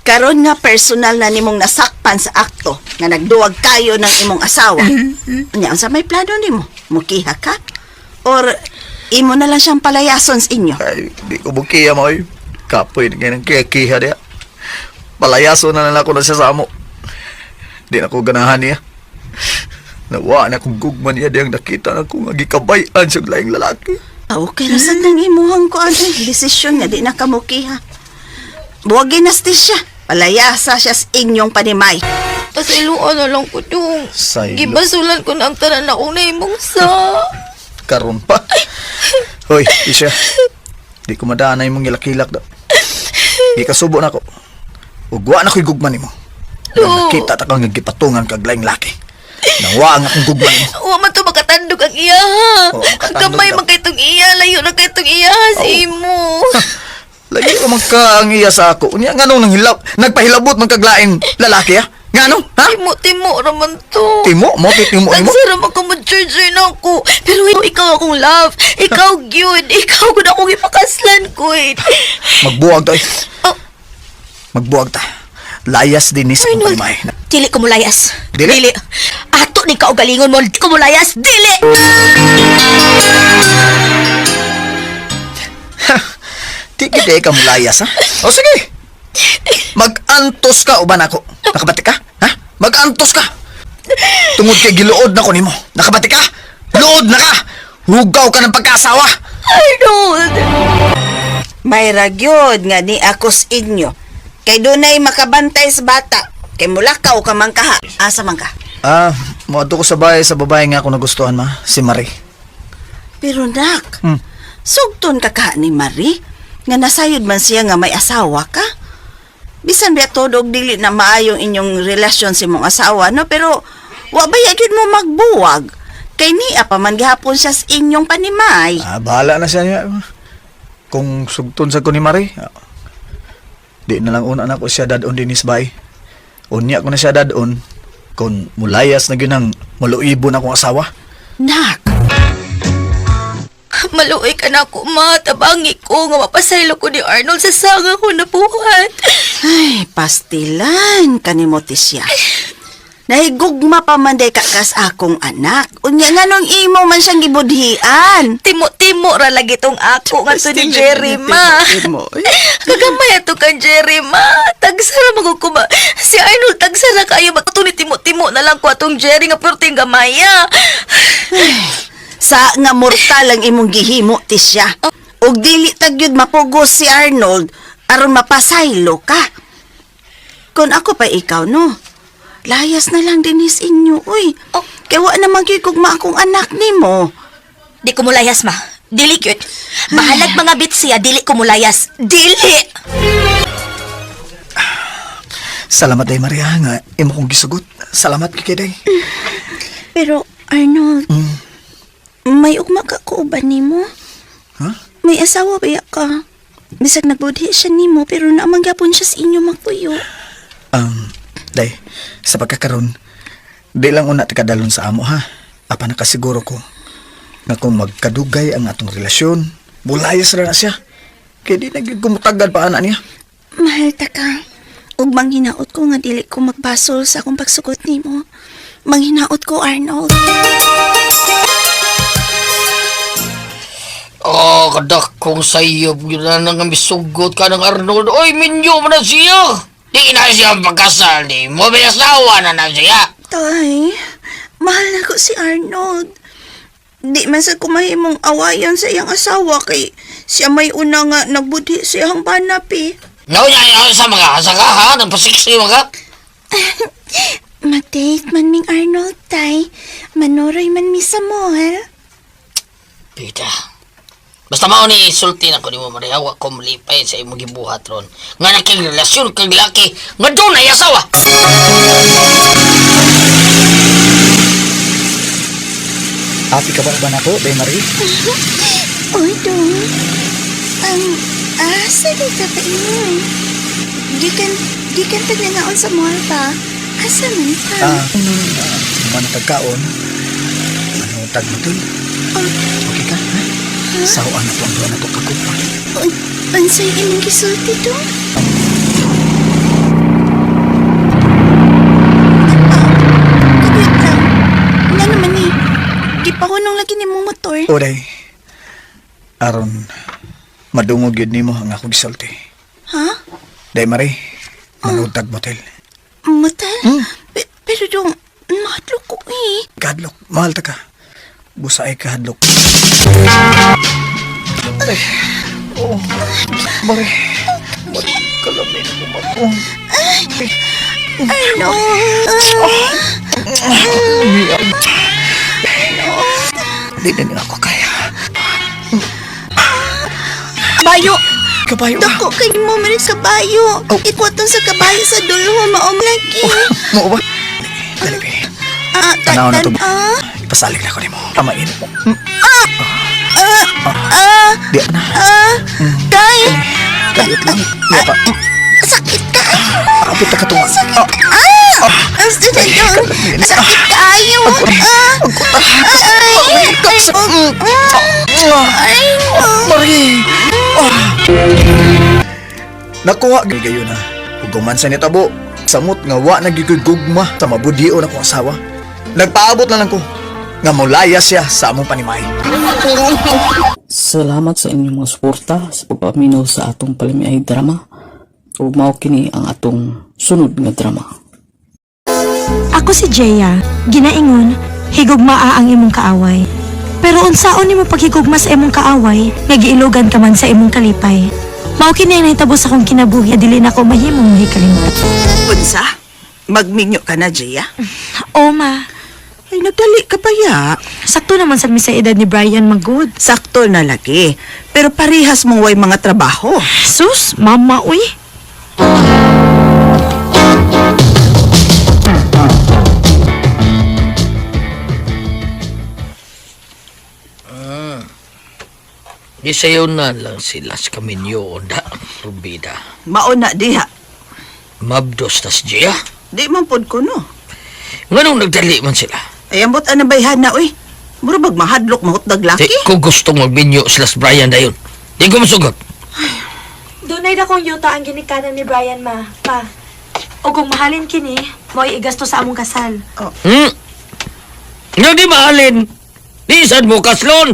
Speaker 7: Karon nga personal na nimong nasakpan sa akto nga nagduwag kayo ng imong asawa. Unya unsa may plano nimo? Mukiha ka? Or imo na lang siyang palayason sa inyo?
Speaker 18: Ay, di ko bukiya mo ay. Kapoy na ng kiha diya. Palayaso na lang ako na siya sa amo. Di na ko ganahan niya. Nawa na kong gugma niya diyang nakita na ko nga gikabayan sa laing lalaki.
Speaker 7: Ah, okay ra sad nang imuhang kuan eh, desisyon nga di na ka mukiha. Buwagin na siya. Palayasa siya sa inyong panimay.
Speaker 12: Pasayloan na lang ko dong.
Speaker 18: Saylo.
Speaker 12: Gibasulan ko na ang tanan akong nahimong sa.
Speaker 18: Karon pa. Hoy, Isha. Di ko madaan na imong gilakilak da. Gikasubo na ko. Ug wa na ko'y gugma nimo.
Speaker 12: No.
Speaker 18: Nakita ta kang gipatungan kag laing laki. Nawa ang akong gugma nimo.
Speaker 12: Wa man to makatandog ang iya ha.
Speaker 18: Oo, makatandog
Speaker 12: Gamay
Speaker 18: daw.
Speaker 12: man kay tong iya, layo na kay tong iya sa imo.
Speaker 18: Lagi ka man ka ang iya sa ako. Unya nganong nanghilab, nagpahilabot man kag laing lalaki ha. Nga ano? Ha?
Speaker 5: Timo-timo raman to.
Speaker 18: Timo? Mo timo mo?
Speaker 5: Tagsara man ka mo-charger na ako. Pero ikaw akong love. Ikaw gyud. Ikaw gud akong ipakaslan ko eh.
Speaker 18: Magbuwag ta. Magbuwag ta. Layas din ni sa
Speaker 5: Arnold.
Speaker 18: palimay.
Speaker 5: Dili ko mulayas.
Speaker 18: Dili?
Speaker 5: Dili. Ato ni kaugalingon mo, di ko mulayas. Dili!
Speaker 18: Di gid eh ka mulayas ha. O sige. Magantos ka uban ako. Nakabati ka? Ha? Magantos ka. Tungod kay giluod na ko nimo. Nakabati ka? Luod na ka. Hugaw ka ng pagkaasawa.
Speaker 5: Arnold!
Speaker 7: May ragyod nga ni akos inyo. Kay dunay makabantay sa bata. Kay mulakaw ka man kaha. Asa man ka?
Speaker 18: Ah, moadto ko sa bahay sa babae nga ako nagustuhan ma, si Marie.
Speaker 7: Pero nak, sugton ka kaha ni Marie. Nga nasayod man siya nga may asawa ka. Bisan biya todo og dili na maayong inyong relasyon sa imong asawa, no? Pero wa ba gyud mo magbuwag? Kay niya pa man gihapon siya sa inyong panimay.
Speaker 18: Ah, bahala na siya niya. Kung sugton sa ko ni Marie, di na lang una na ko siya dadon din is bay. Unya ko na siya dadon kung mulayas na gyud ang maluibon akong asawa.
Speaker 7: Nak,
Speaker 5: Maluoy ka na ako, ma. Tabangi ko nga mapasaylo ko ni Arnold sa sanga ko nabuhat.
Speaker 7: Ay, pastilan kanimo siya. Nahigugma pa man day kakas akong anak. Unya nga nung imo man siyang gibudhian.
Speaker 5: Timo-timo ra lagi tong ako nga to ni Jerry, ma. Kagamay ato kang Jerry, ma. Tagsara magukuma. Si Arnold, tagsara kayo. Bato ni Timo-timo na lang ko atong Jerry nga perting gamaya.
Speaker 7: Sa nga mortal ang imong gihimo tisya. Ug dili tagyud mapugos si Arnold aron mapasaylo ka. Kung ako pa ikaw no. Layas na lang dinis inyo, uy. Kay wa naman gyud gugma akong anak nimo.
Speaker 5: Di ko mulayas, ma. Dili cute. Bahalag mga bit siya, dili ko mulayas. Dili!
Speaker 18: Salamat day Maria nga imo kong gisugot. Salamat kay day.
Speaker 17: Pero, Arnold, may ugma ka ko ba nimo?
Speaker 18: Ha?
Speaker 17: May asawa ba ya ka? Bisag nagbudhi siya nimo pero naamang gyapon siya sa inyo magpuyo.
Speaker 18: Day, sa pagkakaroon, di lang una tikadalon sa amo ha. Apa nakasiguro ko nga kung magkadugay ang atong relasyon, bulayas ra na siya. Kaya di na gyud kumutagad pa ana niya.
Speaker 17: Mahal ta ka. Ug manghinaot ko nga dili ko magbasol sa akong pagsugot nimo. Manghinaot ko, Arnold.
Speaker 6: Oh, kadakong sayop. Yun na nga misugot ka ng Arnold. Oy, minyo mo na siya. Di na siya pagkasal ni mo. May asawa na na siya.
Speaker 17: Tay, mahal na ko si Arnold. Di man sa kumahimong awayan sa iyang asawa kay siya may una nga nagbudhi sa iyang banap eh.
Speaker 6: No, niya, niya, sa mga asa ka, ha? Nagpasiksi mga ka?
Speaker 17: Mag-date man ming Arnold, tay. Manoroy man mi sa mall.
Speaker 6: Pita. Basta mao ni isulti na ko ni mo Maria, wa ko malipay sa imong gibuhat ron. Nga naking relasyon kag laki, nga dunay asawa.
Speaker 18: Api ka ba ba nako, Day Marie?
Speaker 17: Uy, dong. Ang asa di ka pa ingon. Gikan, gikan tagnangaon sa mall ba? Asa man ka?
Speaker 18: Ah, man ang pagkaon. Ano tag mo tol? Okay ka, ha? Sawaan na to ang duha na to kagugma.
Speaker 17: Unsay imong gisulti dong? Wait lang. Nga naman eh. Gipahunong lagi ni mong motor.
Speaker 18: O day. Aron madungog gyud nimo ang akong gisulti.
Speaker 17: Ha?
Speaker 18: Day Marie, manutag motel.
Speaker 17: Motel? Pero dong, mahadlok ko eh.
Speaker 18: Kahadlok, mahal ta ka. Busa ay kahadlok. Ay, oh, Marie, Marie, kalamin mo ako.
Speaker 17: Arnold!
Speaker 18: Di na niya ako kaya.
Speaker 17: Bayo!
Speaker 18: Kabayo
Speaker 17: Dako kay mo man sa bayo. Ikwaton sa kabayo sa dulo maom lagi.
Speaker 18: Mo ba? Dali, be.
Speaker 17: Ah,
Speaker 18: Tanaw na to.
Speaker 17: Ah,
Speaker 18: Ipasalig na ko nimo. Tamain mo.
Speaker 17: ah, ah,
Speaker 18: Di na.
Speaker 17: ah, tay.
Speaker 18: Kaliot lang. Di pa.
Speaker 17: Sakit kaayo.
Speaker 18: Kapit ka tunga.
Speaker 17: Sakit. Ah! Gusto na yun. Sakit kaayo. Ah! Ay! Ay!
Speaker 18: Marie! Nakuha gayon na. Ug man sa nitabo, samot nga wa nagigugma sa mabudio na kong asawa. Nagpaabot na lang ko nga molaya siya sa among panimay.
Speaker 10: Salamat sa inyong mga suporta sa pagpaminaw sa atong palamiay drama. Ug mao kini ang atong sunod nga drama.
Speaker 5: Ako si Jaya, ginaingon, higugmaa ang imong kaaway. Pero unsaon nimo paghigugma sa imong kaaway, nga giilugan ka man sa imong kalipay. Mao kini ang nahitabo sa akong kinabuhi, dili na ko mahimong mahikalimot.
Speaker 7: Unsa? Magminyo ka na, Gia?
Speaker 5: O ma.
Speaker 7: Ay, nagdali ka pa ya.
Speaker 5: Sakto naman sa mi sa edad ni Brian magud.
Speaker 7: Sakto na lagi. Pero parehas mong way mga trabaho.
Speaker 5: Sus, mama uy.
Speaker 6: Gisayaw na lang sila sa kaminyo da, Rubida.
Speaker 7: Mauna diha.
Speaker 6: Mabdos tas Gia.
Speaker 7: Di man pod ko no.
Speaker 6: Nganong nagdali man sila?
Speaker 7: Ay, ambot ana bayhan na, uy. Mura bag mahadlok mahutdag laki.
Speaker 6: Di ko gustong magbinyo sila sa Brian dayon. Di ko masugot.
Speaker 5: Dunay na kong yuta ang ginikanan ni Brian ma. Pa. O kung mahalin kini, mo'y igasto sa among kasal.
Speaker 6: Hmm? Nga di mahalin. Di sad mo kaslon.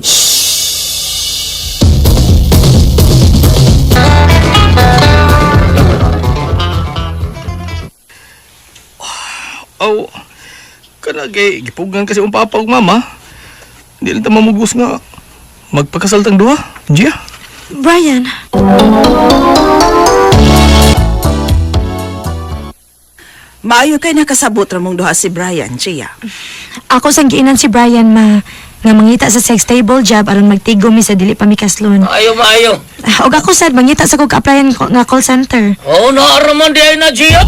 Speaker 3: Aw, kana kay gipugan kasi ang papa ug mama. Hindi lang ta mamugos nga magpakasal tang duha. Gia.
Speaker 5: Brian,
Speaker 7: Maayo kay nakasabot ra mong duha si Brian, Gia.
Speaker 5: ako sang giinan si Brian ma nga mangita sa sex table job aron magtigo mi sa dili pa mi kaslon.
Speaker 6: Ayo maayo.
Speaker 5: Og ako sad mangita sa kog applyan nga call center.
Speaker 6: Oh, naaraman di ay na Gia.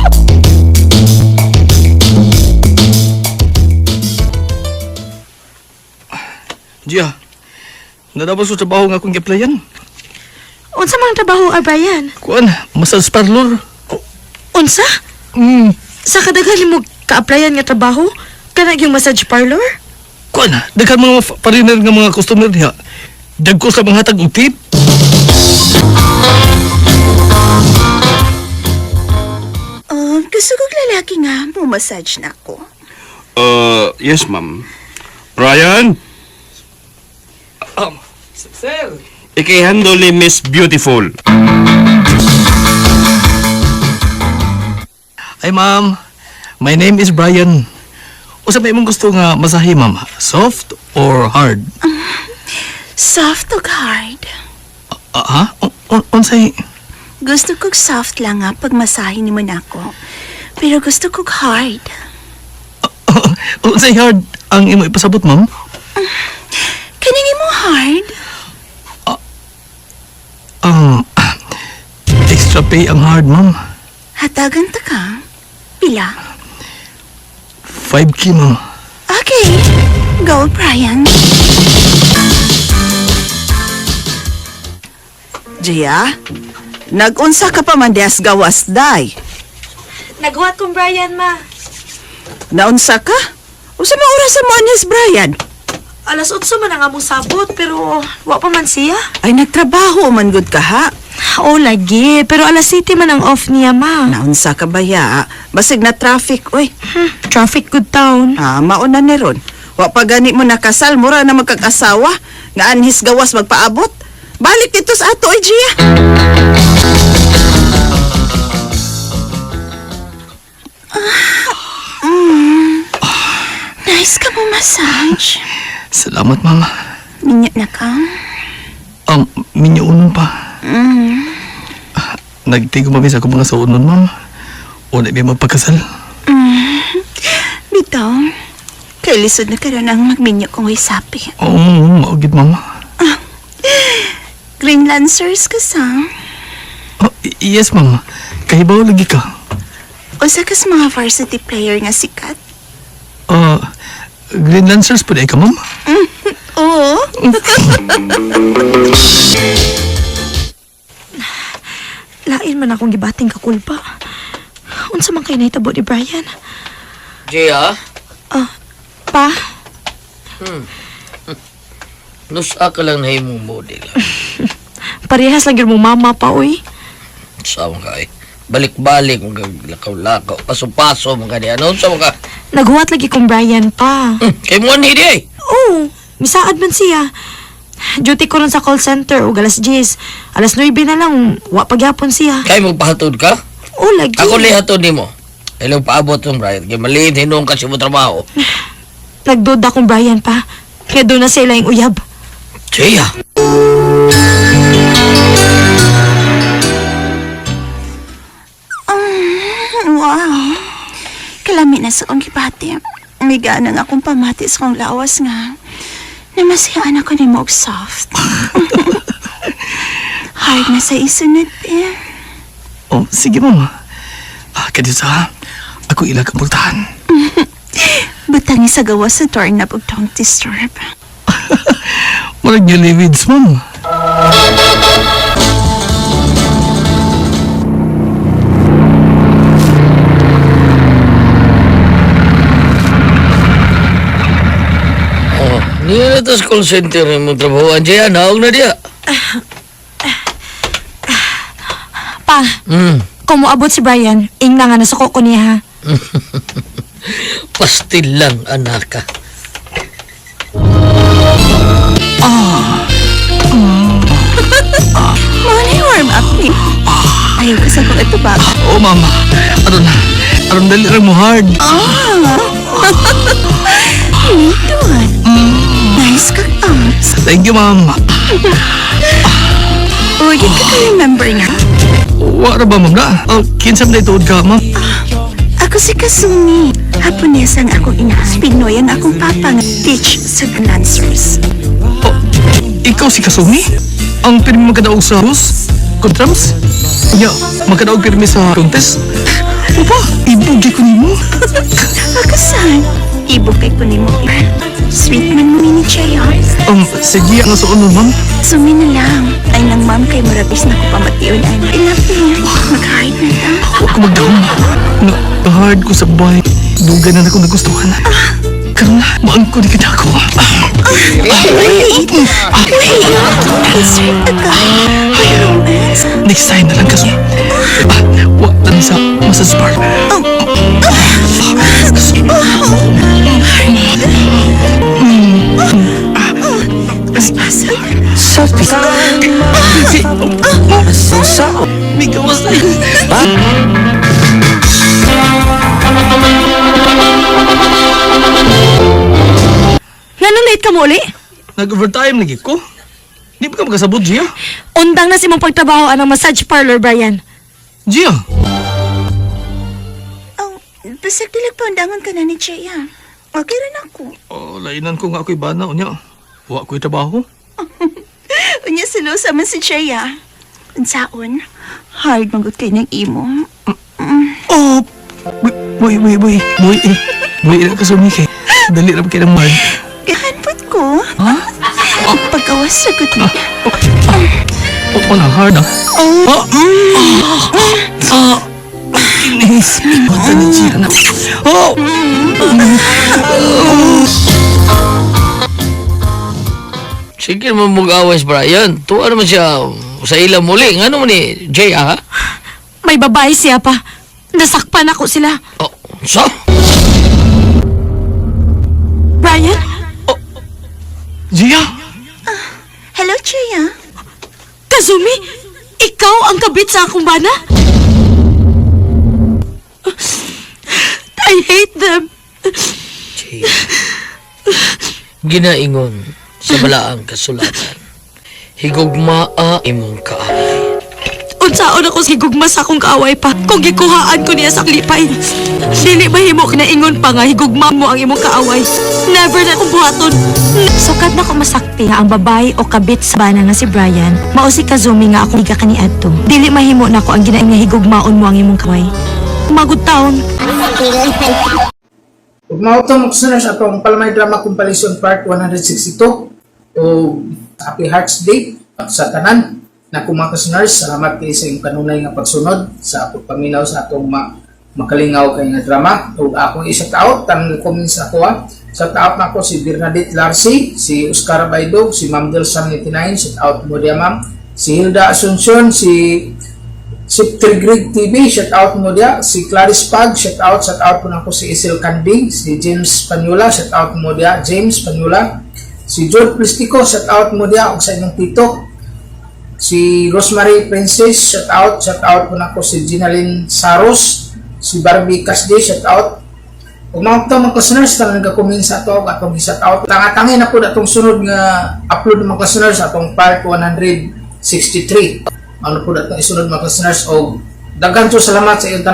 Speaker 3: Gia. Nadabas sa trabaho nga akong gi-applyan.
Speaker 5: Unsa man ang trabaho ah, Brian?
Speaker 3: Kuan, massage parlor.
Speaker 5: Unsa?
Speaker 3: Mm.
Speaker 5: Sa kadaghan mo ka-applyan nga trabaho? Kana yung massage parlor?
Speaker 3: Kuan, daghan mga foreigner nga mga customer diha. Dagko sa mga hatag og tip.
Speaker 17: Gusto kong lalaki nga, mo-massage na ako.
Speaker 16: Yes, ma'am. Brian,
Speaker 3: Sir.
Speaker 16: ikihandle ni Miss Beautiful.
Speaker 3: Ay, ma'am. My name is Brian. Usa ba imong gusto nga masahe, ma'am? Soft or hard?
Speaker 17: Soft o hard?
Speaker 3: Ah, ha? Unsay?
Speaker 17: Gusto kong soft lang nga pag masahe ni mo na ako. Pero gusto kong hard.
Speaker 3: Unsay hard ang imo ipasabot, ma'am?
Speaker 17: Kaning mo hard?
Speaker 3: Extra pay ang hard, ma'am.
Speaker 17: Hatagan ta ka. Pila?
Speaker 3: 5K, ma'am.
Speaker 17: Okay. Go, Brian.
Speaker 7: Gia, nagunsa ka pa man dias gawas, day.
Speaker 5: Naghuwat kong Brian ma.
Speaker 7: Naunsa ka? Usa man oras mo anis, Brian?
Speaker 5: Alas 8 man ang among sabot pero wa pa man siya.
Speaker 7: Ay, nagtrabaho man gud ka, ha?
Speaker 5: Oo lagi, pero alas 7 man ang off niya ma.
Speaker 7: Naunsa ka ba ya? Basig na traffic, oy.
Speaker 5: Traffic good town.
Speaker 7: Ah, mauna ni ron. Wa pa gani mo nakasal, mura na magkag-asawa. Nga anhis gawas magpaabot. Balik dito sa ato, oy, Gia.
Speaker 17: Nice ka mo massage.
Speaker 3: Salamat, ma'am.
Speaker 17: Minyo na ka.
Speaker 3: Minyo unon pa.
Speaker 17: Mm.
Speaker 3: Nagtigo mami sa akong mga saunon, ma'am. Una may magpakasal.
Speaker 17: Bitaw, kay lisod na karon ang magminyo kong sapi.
Speaker 3: Oo, maugid, ma'am.
Speaker 17: Green Lancers ka sa?
Speaker 3: Oh, yes, ma'am. Kahibaw lagi ka.
Speaker 17: Usa kas mga varsity player nga sikat?
Speaker 3: Green Lancers po ka, ma'am?
Speaker 17: Oo.
Speaker 5: Lain man akong gibating kakulpa. Unsa man kay nahitabo ni Brian?
Speaker 6: Jaya?
Speaker 5: Pa,
Speaker 6: Nusa ka lang na imong model.
Speaker 5: parehas lang gyud mo mama pa oy.
Speaker 6: Sa mga ka eh. Balik-balik, mga lakaw-lakaw, paso-paso, mga di. Ano sa mga?
Speaker 5: Naghuwat lagi kong Brian pa.
Speaker 6: Kay mo ni di eh.
Speaker 5: Oo, misaad man siya. Duty ko ron sa call center og alas 10. Alas 9 na lang, wa pagyapon siya.
Speaker 6: Kay magpahatod ka?
Speaker 5: Oh, lagi.
Speaker 6: Ako lihatod nimo. Ilong paabot ng Brian. Kay maliit hinong kasi mo trabaho.
Speaker 5: Nagduda kong Brian pa. Kaya doon na sila yung uyab.
Speaker 6: Jaya!
Speaker 17: Wow. Kalami na sa akong gibati. May gana nga akong pamati sa akong lawas nga. Namasayaan ako ni og soft. Hard na sa isunod eh.
Speaker 3: Oh, sige ma'am. Ah, kadyo sa ako ila kang pultahan.
Speaker 17: Butang sa gawa sa doorknob ug don't disturb.
Speaker 3: Murag new livids, ma'am.
Speaker 6: Oh, niya na to sa call center mo trabahoan. Jaya, naog na diya.
Speaker 5: Pa, kung moabot si Brian, ingna nga nasuko ko niya ha.
Speaker 6: Pastil lang, anak ka.
Speaker 17: Mao na yung warm up ni. Ayaw ko sa kong atubag.
Speaker 3: Oh, ma'am. Aron, aron dali ra mo hard.
Speaker 17: Ah! Nindot. Nice kag arms.
Speaker 3: Thank you, ma'am.
Speaker 17: Uy, di ka ka-remember nga.
Speaker 3: Wa ra ba, ma'am na? Oh, kinsa man tuod ka, ma'am?
Speaker 17: Ako si Kasumi. Haponesa ang akong ina. Pinoy ang akong papa nga teach sa dancers.
Speaker 3: Ikaw si Kasumi? Ang pirmi magkadaog sa bus? Kontrams? Nya, magkadaog pirmi sa contest? Opa, ibugi ko nimo.
Speaker 17: Ako saan? Ibog kay ko nimo. Sweet man mo ni Chaya.
Speaker 3: Sige, ang suon mo, ma'am.
Speaker 17: Sumi na lang. Ay nang ma'am kay murabis na ko pamation ay. Enough na. Mag-hide na ta.
Speaker 3: Huwag ko magdahom. Nga, hard ko sa buhay. Dugay na na akong nagustuhan. Karon na, maangko ni kita ako.
Speaker 17: Wait! Wait! Insert ka. Ay, romance.
Speaker 3: Next time na lang kasi. Ah, wa lang sa massage bar.
Speaker 17: Sophie.
Speaker 3: May gawas na.
Speaker 5: Nganong late ka mo uli?
Speaker 3: Nag-overtime lagi ko. Di ba ka makasabot, Gia?
Speaker 5: Undang na si mong pagtrabaho anang massage parlor, Brian.
Speaker 3: Gia!
Speaker 17: Oh, basag dilag paundangon ka na ni Chaya. Okay rin ako.
Speaker 3: Oh, lainan ko nga ako'y bana. Unya, wa ko'y trabaho.
Speaker 17: Unya silosa man si Chaya. Unsaon? Hard magut kay ng imo.
Speaker 3: Oh! Boy, boy, boy. Boy, eh. Boy, ilan ka sumiki. Dali ra ba kayo ng hard?
Speaker 17: Gahanpot ko.
Speaker 3: Ha?
Speaker 17: Pagkawas sagot niya.
Speaker 3: Oh, na hard ah. Oh! Ah! Inis! Mata ni Gia na. Oh!
Speaker 6: Sige naman mag-away si Brian. Tuwa naman siya sa ilang muli. Nga naman ni Jaya, ha?
Speaker 5: May babae siya pa. Nasakpan ako sila.
Speaker 6: Oh, so?
Speaker 5: Brian?
Speaker 3: Gia!
Speaker 17: Hello, Chaya.
Speaker 5: Kazumi? Ikaw ang kabit sa akong bana? I hate them.
Speaker 6: Jaya. Ginaingon sa balaang kasulatan. Higugmaa imong kaaway.
Speaker 5: Unsaon ako si gugma sa akong kaaway pa kung gikuhaan ko niya sa lipay. Dili mahimo kinaingon pa nga higugma mo ang imong kaaway. Never na akong buhaton. Sukat na ko masakti nga ang babae o kabit sa bana nga si Brian, mao si Kazumi nga akong higa kaniadto. Dili mahimo na ako ang ginaing nga higugmaon mo ang imong kaaway. Magud taon.
Speaker 2: Ug mao to mga listeners atong Palmay Drama Compilation Part 162 o Happy Hearts Day sa tanan. Na mga listeners, salamat kay sa iyong kanunay nga pagsunod sa pagpaminaw sa atong makalingaw kay nga drama. Ug akong i-shout out tanang comment sa ako ah. Shout out nako si Bernadette Larcy, si Oscar Baydog, si Ma'am Delsan 99, shout out mo diya, ma'am. Si Hilda Asuncion, si Sip Greg TV, shout out mo diya. Si Clarice Pag, shout out po nako si Isil Kanding, si James Panula, shout out mo diya, James Panula. Si George Plistico, shout out mo diya og sa inyong tito. Si Rosemary Princess, shout out po nako si Ginaline Saros, si Barbie Casdi, shout out. Ug mga to mga listeners, tanan nag-comment sa ato ug atong shout out. Tanga-tangi na po atong sunod nga upload ng mga listeners, atong part 163. Ano po atong isunod, mga listeners, og daghan salamat sa iyong tanan.